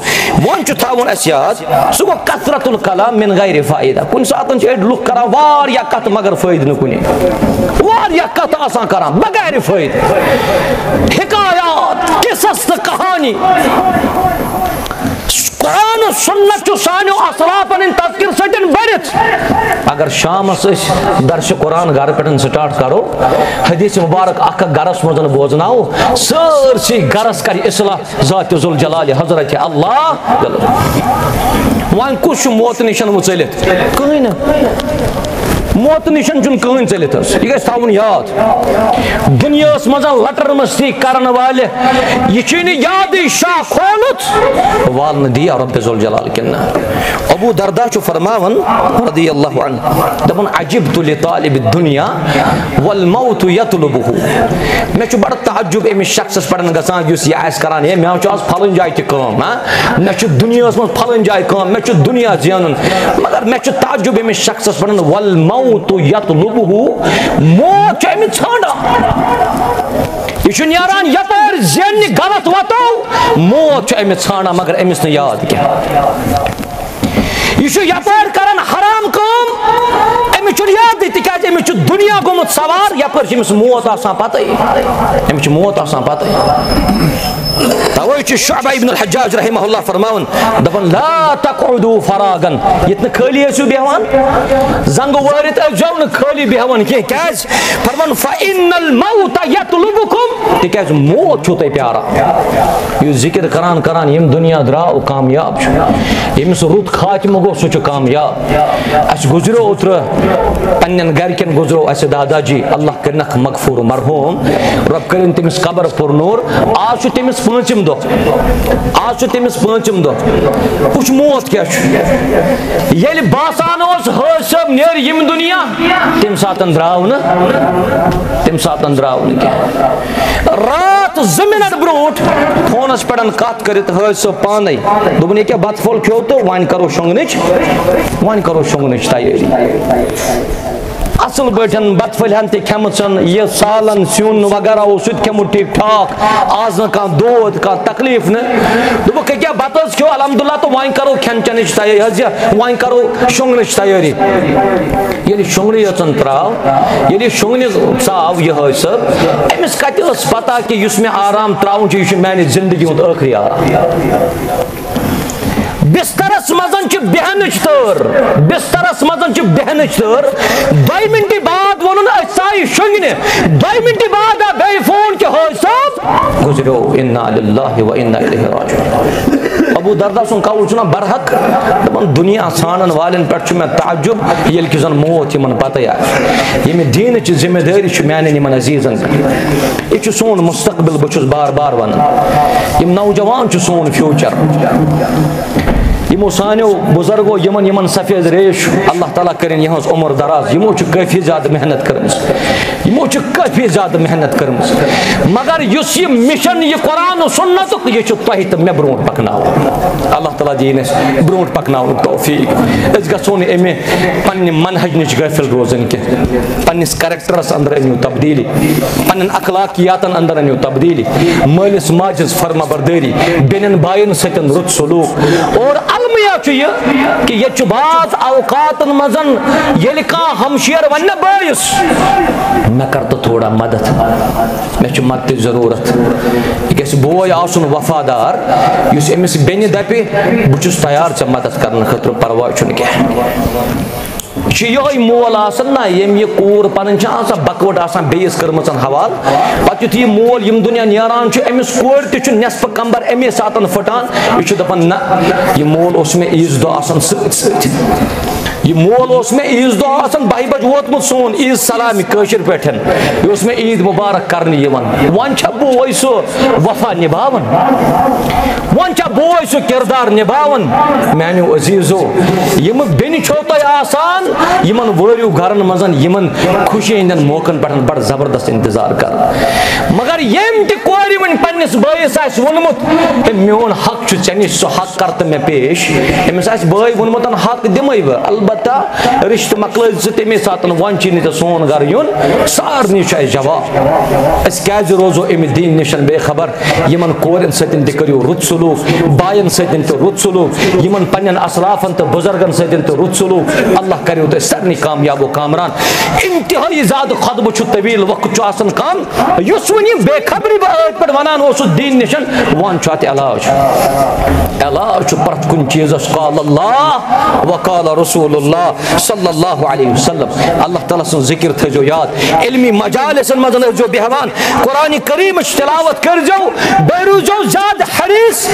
وۄنۍ چھُ تھاوُن اَسہِ یاد، سُہ گوٚو کثرت الکلام من غیر فائدہ۔ کُنہِ ساتہٕ چھِ أڑۍ لُکھ کران واریاہ کتھٕ مگر فٲیدٕ نہٕ کُنہِ، واریاہ کتھٕ آسان کران بغیر فٲیدٕ، حکایات، قصص تہٕ کہانی۔ قرآن و سنت چھُ سانیو اسلافن ہٕنٛدۍ تذکر سۭتۍ بٔرِتھ۔ اگر شامس أسۍ درسِ قرآن گرٕ پٮ۪ٹھ start کرو، حدیث مبارک اکھ اکھ گرس منٛز بوزناوو، سٲرسٕے گرس کرِ اصلاح ذات ذوالجلال حضرت اللہ۔ وۄنۍ کُس چھُ موتہٕ نِش وۄنۍ ژٔلِتھ؟ کٕہٕنۍ نہٕ۔ موتہٕ نِش چھُنہٕ کٕہٕنۍ ژٔلِتھ حظ۔ یہِ گژھِ تھاوُن یاد۔ دُنیاہَس منٛز لٹر مستی کرن والہِ، یہِ چھُے نہٕ یادٕے شاہ کھولُت، والنہٕ دِیا رب ذوالجلال کِنہٕ نہ۔ ابو دردہ چھُ فرماوان رضی اللہ عنہ، دپان، "عجبت لطالب الدنیا والموت یطلبہ۔" مےٚ چھُ بڑٕ تعجب أمِس شخصس پٮ۪ٹھ گژھان یُس یہِ آسہِ کران، ہے، مےٚ چھُ آز پھلٲنۍ جایہِ تہِ کٲم، ہاں؟ مےٚ چھُ دُنیاہَس منٛز پھلٲنۍ جایہِ کٲم، مےٚ چھُ دُنیا زینُن۔ مگر مےٚ چھُ تعجب أمِس شخصس پٮ۪ٹھ، "والموت یطلبہ"، موت چھُ أمِس ژھانڈان۔ یہِ چھُ نیران یپٲرۍ زیننہِ غلط وتو، موت چھُ أمِس ژھانڈان مگر أمِس نہٕ یاد کینٛہہ۔ یہِ چھُ یپٲرۍ کران حرام کٲم، أمِس چھُنہٕ یادٕے، تِکیازِ أمِس چھُ دُنیا گوٚمُت سوار، یپٲرۍ چھُ أمِس موت آسان پتہٕ۔ أمِس چھُ موت آسان پتہٕ۔ توے چھُ شعبہ ابن الحجاج رحمہ اللہ فرماوان، دپان، "لا تقعدوا فراغا"، ییٚتہِ نہٕ خٲلی ٲسِو بیٚہوان، زنٛگہٕ وٲرِتھ ٲسۍزیو نہٕ خٲلی بیٚہوان کینٛہہ۔ کیٛازِ؟ فرمان، "فإن الموت يطلبكم"، تِکیٛازِ موت چھُو تۄہہِ پیاران۔ یُس ذِکِر کران کران ییٚمہِ دُنیا درٛاو، کامیاب چھُ۔ ییٚمِس رُت خاتمہٕ گوٚو، سُہ چھُ کامیاب۔ اَسہِ گُزریو اوترٕ، پنٛنٮ۪ن گرِکٮ۪ن گُزرو اَسہِ دادا جی، اللہ کٔرِنَکھ مغفور مرحوم، رۄب کٔرِن تٔمِس قبر پُر نوٗر۔ آز چھُ تٔمِس پٲنٛژِم دۄہ، آز چھُ تٔمِس پٲنٛژِم دۄہ۔ وٕچھ موت کیٛاہ چھُ۔ ییٚلہِ باسان اوس حٲج صٲب نیرِ ییٚمہِ دُنیا، تَمہِ ساتَن درٛاو نہٕ، تَمہِ ساتَن درٛاو نہٕ کینٛہہ۔ راتھ زٕ منٹ برونٛٹھ فونَس پٮ۪ٹھ کَتھ کٔرِتھ حٲج صٲب پانَے دوٚپُن، "ییٚکیٛاہ بَتہٕ پھوٚل کھیوٚو تہٕ وۄنۍ کَرو شۄنٛگنٕچ، وۄنۍ کَرو شۄنٛگنٕچ تیٲری۔" اَصٕل پٲٹھۍ بَتہٕ پھٔلۍ ہَن تہِ کھٮ۪مٕژَن، یہِ سالَن سیُن وغیرہ اوس سُہ تہِ کھٮ۪مُت ٹھیٖک ٹھاک، آز نہٕ کانٛہہ دود، کانٛہہ تکلیٖف نہٕ۔ دوٚپُکھ، "ییٚکیٛاہ بَتہٕ حظ کھیوٚو الحمدللہ تہٕ وۄنۍ کَرو کھٮ۪ن چٮ۪نٕچ تیٲری حظ، یہِ وۄنۍ کَرو شۄنٛگنٕچ تیٲری۔" ییٚلہِ شۄنٛگنہٕ یٲژَن ترٛاو، ییٚلہِ شۄنٛگنہِ ژاو یہِ حٲج صٲب، أمِس کَتہِ ٲس پَتہ کہِ یُس مےٚ آرام ترٛاوُن چھُ، یہِ چھُ میٛانہِ زِندگی ہُنٛد ٲخری آرام۔ بسترس منٛز چھِ بیہنٕچ تٲر، بسترس منٛز چھِ بیہنٕچ تٲر۔ دۄیہِ مِنٹہِ بعد ووٚنُن، "أسۍ ژایہِ شۄنٛگنہِ۔" دۄیہِ مِنٹہِ بعد آو بیٚیہِ فون کہِ، "حٲج صٲب گُزریو، انا للہ و انا الیہ راجعون۔" ابو دردہ سُنٛد قول چھُنہ برحق، دَپان، دُنیا ژھانٛڈن والٮ۪ن پٮ۪ٹھ چھُ مےٚ تعجب، ییٚلہِ کہِ زن موت یِمن پتہٕ آسہِ۔ ییٚمہِ دیٖنٕچ ذمہ دٲری چھِ میانٮ۪ن یِمن عزیزن پٮ۪ٹھ۔ یہِ چھُ سون مستقبل، بہٕ چھُس بار بار ونان۔ یِم نوجوان چھِ سون future۔ یِمو سانیو بزرگو یِمن، یِمن سفید ریش، اللہ تعالیٰ کٔرِن یِہٕنٛز عمر دراز۔ یِمو چھِ کٲفی زیادٕ محنت کٔرمٕژ۔ یِمو چھِ کٲفی زیادٕ محنت کٔرمٕژ۔ مگر یُس یہِ mission، یہِ قرآن و سنتُک، یہِ چھُ تۄہہِ تہٕ مےٚ برونٛٹھ پکناوُن۔ اللہ تعالیٰ دِیِن اَسہِ برونٛٹھ پکناونُک توفیق۔ أسۍ گژھو نہٕ اَمہِ پننہِ منہج نِش غٲفل روزٕنۍ کینٛہہ۔ پننِس character characterس اندر أنِو تبدیٖلی، پننٮ۪ن اخلاقیاتن اندر أنِو تبدیٖلی، مٲلِس ماجہِ ہٕنٛز فرما بردٲری، بیٚنٮ۪ن باین سۭتۍ رُت سلوک۔ اور المیہ چھُ یہِ کہِ ییٚتہِ چھُ بعض اوقاتن منٛز ییٚلہِ کانٛہہ ہمشیر ونہِ نہ بٲیِس، "مےٚ کر تہٕ تھوڑا مدد، مےٚ چھِ مدتٕچ ضروٗرت"، یہِ گژھِ بوے آسُن وفادار، یُس أمِس بیٚنہِ دپہِ، "بہٕ چھُس تیار ژےٚ مدد کرنہٕ خٲطرٕ، پرواے چھُنہٕ کینٛہہ۔" چھِ یِہوٚے مول آسان نہ، ییٚمۍ یہِ کوٗر پَنٕنۍ چھِ آسان بکوٹ آسان بیٚیِس کٔرمٕژَن حوالہٕ۔ پَتہٕ یُتھُے یہِ مول یِم دُنیا نیران چھُ، أمِس کورِ تہِ چھُ نٮ۪صفہٕ کمبر اَمے ساتَن پھٕٹان۔ یہِ چھُ دَپان، "نہ، یہِ مول اوس مےٚ عیٖذ دۄہ آسان سۭتۍ سۭتۍ۔ یہِ مول اوس مےٚ عیٖذ دۄہ آسان بَہہِ بَجہِ ووتمُت سون عیٖذ سلامہِ کٲشِر پٲٹھۍ۔ یہِ اوس مےٚ عیٖد مُبارک کرنہِ یِوان۔" وۄنۍ چھا بوے سُہ وفا نِباوان؟ وۄنۍ چھا بوے سُہ کردار نِباوان؟ میانیو عزیزو، یِم بیٚنہِ چھو تۄہہِ آسان، یِمن وٲرِو گرن منٛز یِمن خوشی ہٕنٛدٮ۪ن موقعن پٮ۪ٹھ بڑٕ زبردست انتظار کران۔ مگر ییٚمۍ تہِ کورِ وۄنۍ پننِس بٲیِس آسہِ ووٚنمُت، "ہے، میون حق چھُ ژےٚ نِش، سُہ حق کر تہٕ مےٚ پیش"، أمِس آسہِ بٲے ووٚنمُت، "حق دِمے بہٕ، البتہ رشتہٕ مۄکلٲوۍ ژٕ تَمے ساتہٕ، وۄنۍ چھُے نہٕ ژےٚ سون گرٕ یُن"۔ سارنٕے چھُ اَسہِ جواب۔ أسۍ کیازِ روزو اَمہِ دیٖن نِش بے خبر؟ یِمن کورٮ۪ن سۭتۍ تہِ کٔرِو رُت سلوک، باین سۭتۍ تہِ رُت سلوک، یِمن پننٮ۪ن اسلافن تہٕ بُزرگن سۭتۍ تہِ رُت سلوک۔ اللہ کٔرِو تُہۍ سارنٕے کامیاب و کامران۔ انتہٲیی زیادٕ خطبہٕ چھُ، طویل وقت چھُ آسان کم۔ یُس وۄنۍ یہِ بے خبری بہٕ أتھۍ پٮ۪ٹھ ونان اوسُس دیٖن نِش، وۄنۍ چھُ اتھ علاج۔ علاج چھُ پرٛٮ۪تھ کُنہِ چیٖزس قال اللہ و قال رسول اللہ صلی اللہ علیہ وسلم۔ اللہ تعالیٰ سٕنٛز ذِکِر تھٲیزیو یاد، علمی مجالسن منٛز ٲسۍزیو بیٚہوان، قرآن کریٖمٕچ تلاوت کٔرۍزیو، بیٚیہِ روٗزیو زیادٕ حریص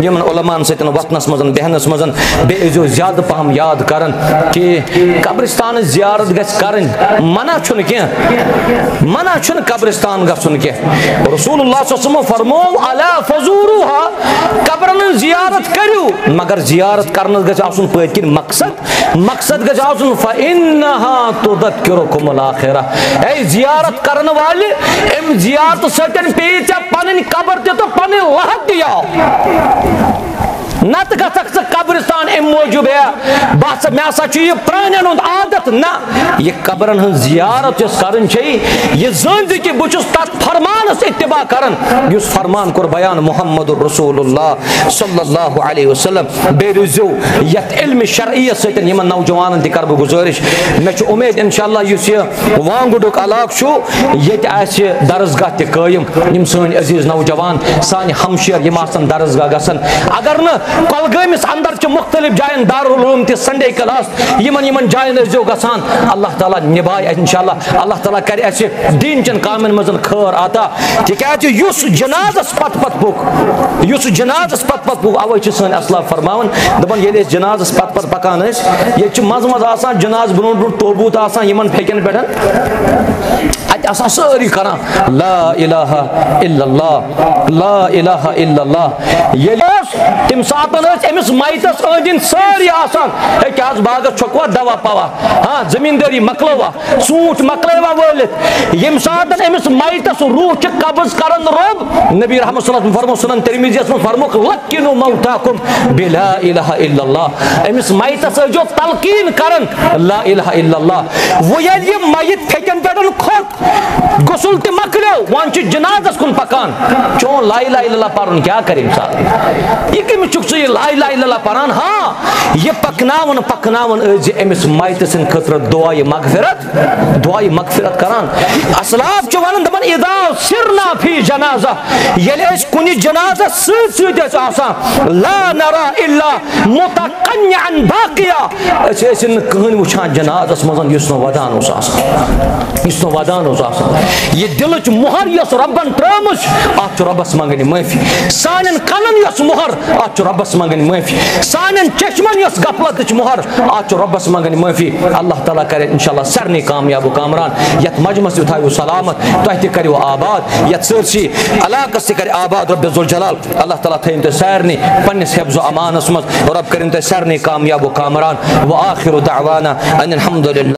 یِمن علماءن سۭتۍ وۄتھنس منٛز، بیٚہنس منٛز، بیٚیہِ ٲسۍزیو زیادٕ پہم یاد کران کہِ قبرستانٕچ زیارت گژھِ کرٕنۍ، منع چھُنہٕ کینٛہہ، منع چھُنہٕ قبرستان گژھُن کینٛہہ۔ رسول اللہ صلی اللہ علیہ وسلم فرموو، "الا فزوروها"، قبرن ہٕنٛز زیارت کٔرِو، مگر زیارت کرنس گژھِ آسُن پٔتۍ کِنۍ مقصد۔ مقصد گژھِ آسُن، "فإنها تذكركم الآخرة"۔ اے زیارت کرن والہِ، امہِ زیارتہٕ سۭتۍ پیٚیہِ ژےٚ پنٕنۍ قبر تہِ تہٕ پنٕنۍ لحد تہِ یاد۔ نتہٕ گژھکھ ژٕ قبرستان امہِ موٗجوٗب، ہے، بس مےٚ ہسا چھُ یہِ پرٛانٮ۪ن ہُنٛد عادت۔ نہ، یہِ قبرن ہٕنٛز زیارت یۄس کرٕنۍ چھے، یہِ زٲنۍ زِ کہِ بہٕ چھُس تتھ فرمان اتباع کران، یُس فرمان کوٚر بیان محمد رسول اللہ صلی اللہ علیہ وسلم۔ بیٚیہِ روٗزِو یتھ علم شرعیت سۭتۍ۔ یِمن نوجوانن تہِ کرٕ بہٕ گُزٲرِش، مےٚ چھُ اُمید انشاءاللہ یُس یہِ وانگُڈُک علاقہٕ چھُ، ییٚتہِ آسہِ درسگاہ تہِ قٲیِم۔ یِم سٲنۍ عزیز نوجوان، سانہِ ہمشیر، یِم آسن درسگاہ گژھان۔ اگر نہٕ کۄلگٲمِس اندر چھِ مختلف جاین دارالعلوم تہِ، سنڈے کلاس، یِمن یِمن جاین ٲسۍزیو گژھان۔ اللہ تعالیٰ نبھایہِ انشاءاللہ، اللہ تعالیٰ کرِ اسہِ دین چٮ۪ن کامٮ۪ن منٛز خٲر عطا۔ تِکیازِ یُس جنازس پتہٕ پتہٕ پوٚک، یُس جنازس پتہٕ پتہٕ پوٚک، اوے چھِ سٲنۍ اسلاف فرماوان، دپان، ییٚلہِ أسۍ جنازس پتہٕ پتہٕ پکان ٲسۍ، ییٚتہِ چھِ منٛزٕ منٛزٕ آسان جنازٕ برونٛٹھ برونٛٹھ توبوٗت آسان یِمن پھیٚکٮ۪ن پٮ۪ٹھ، اتہِ آسان سٲری کران، لا الہ الا اللہ، لا الہ الا اللہ۔ ییٚلہِ اوس تمہِ ساتہٕ ٲسۍ أمِس میتس أنٛدۍ أنٛدۍ سٲری آسان، ہے، کیٛاہ حظ باغس چھۄکوا دوا پوا؟ ہاں، زٔمیٖندٲری مۄکلٲوا؟ ژوٗنٛٹھۍ مۄکلٲوا وٲلِتھ؟ ییٚمہِ ساتہٕ أمِس میتس روح چھِ قبض کران رۄب، نبی رحمت صلی اللہ علیہ وسلم فرموو سنن ترمذیس منٛز، فرمووُکھ، "لقنوا موتاکم بلا الہ الا اللہ"۔ أمِس میتس ٲسۍزیو تلقین کران، لا الہ الا اللہ۔ وۄنۍ ییٚلہِ یہِ میت پھیٚکٮ۪ن پٮ۪ٹھ کھوٚت، غسل تہِ مۄکلیو، وۄنۍ چھُ جنازس کُن پکان۔ چون لا الہ الا اللہ پرُن کیٛاہ کرِ أمۍ ساتہٕ؟ یہِ کٔمِس چھُکھ ژٕ یہِ لا الہ الا اللہ پران؟ ہاں، یہِ پکناوان پکناوان ٲسۍ زِ أمِس میتہٕ سٕنٛدِ خٲطرٕ دعایہِ مغفرت، دعایہِ مغفرت کران۔ اسلاف چھِ ونان، دپان، "اذا سرنا فی جنازہ"، ییٚلہِ أسۍ کُنہِ جنازس سۭتۍ سۭتۍ ٲسۍ آسان، لا نرا الا متقنعا باقیا، أسۍ ٲسۍ نہٕ کٕہٕنۍ وٕچھان جنازس منٛز یُس نہٕ ودان اوس آسان، یُس نہٕ ودان اوس آسان۔ یہِ دِلٕچ مۄہر یۄس رۄبن ترٲومٕژ چھِ، اتھ چھُ رۄبس منٛگٕنۍ معٲفی۔ سانٮ۪ن کنن یۄس مۄہر، اتھ چھُ رۄبس منٛگٕنۍ معٲفی۔ سانٮ۪ن چشمن یۄس غفلتٕچ مۄہر، اتھ چھُ رۄبس منٛگٕنۍ معٲفی۔ اللہ تعالیٰ کرِ انشاءاللہ سارنٕے کامیاب و کامران۔ یتھ مجمس تہِ تھٲیِو سلامت، تۄہہِ تہِ کٔرِو آباد، یتھ سٲرسٕے علاقس تہِ کرِ آباد رۄب ذوالجلال۔ اللہ تعالیٰ تھٲیِن تُہۍ سارنٕے پننِس حفظ و امانس منٛز۔ رۄب کٔرِن تُہۍ سارنٕے کامیاب و کامران۔ وآخر دعوانا ان الحمد للہ۔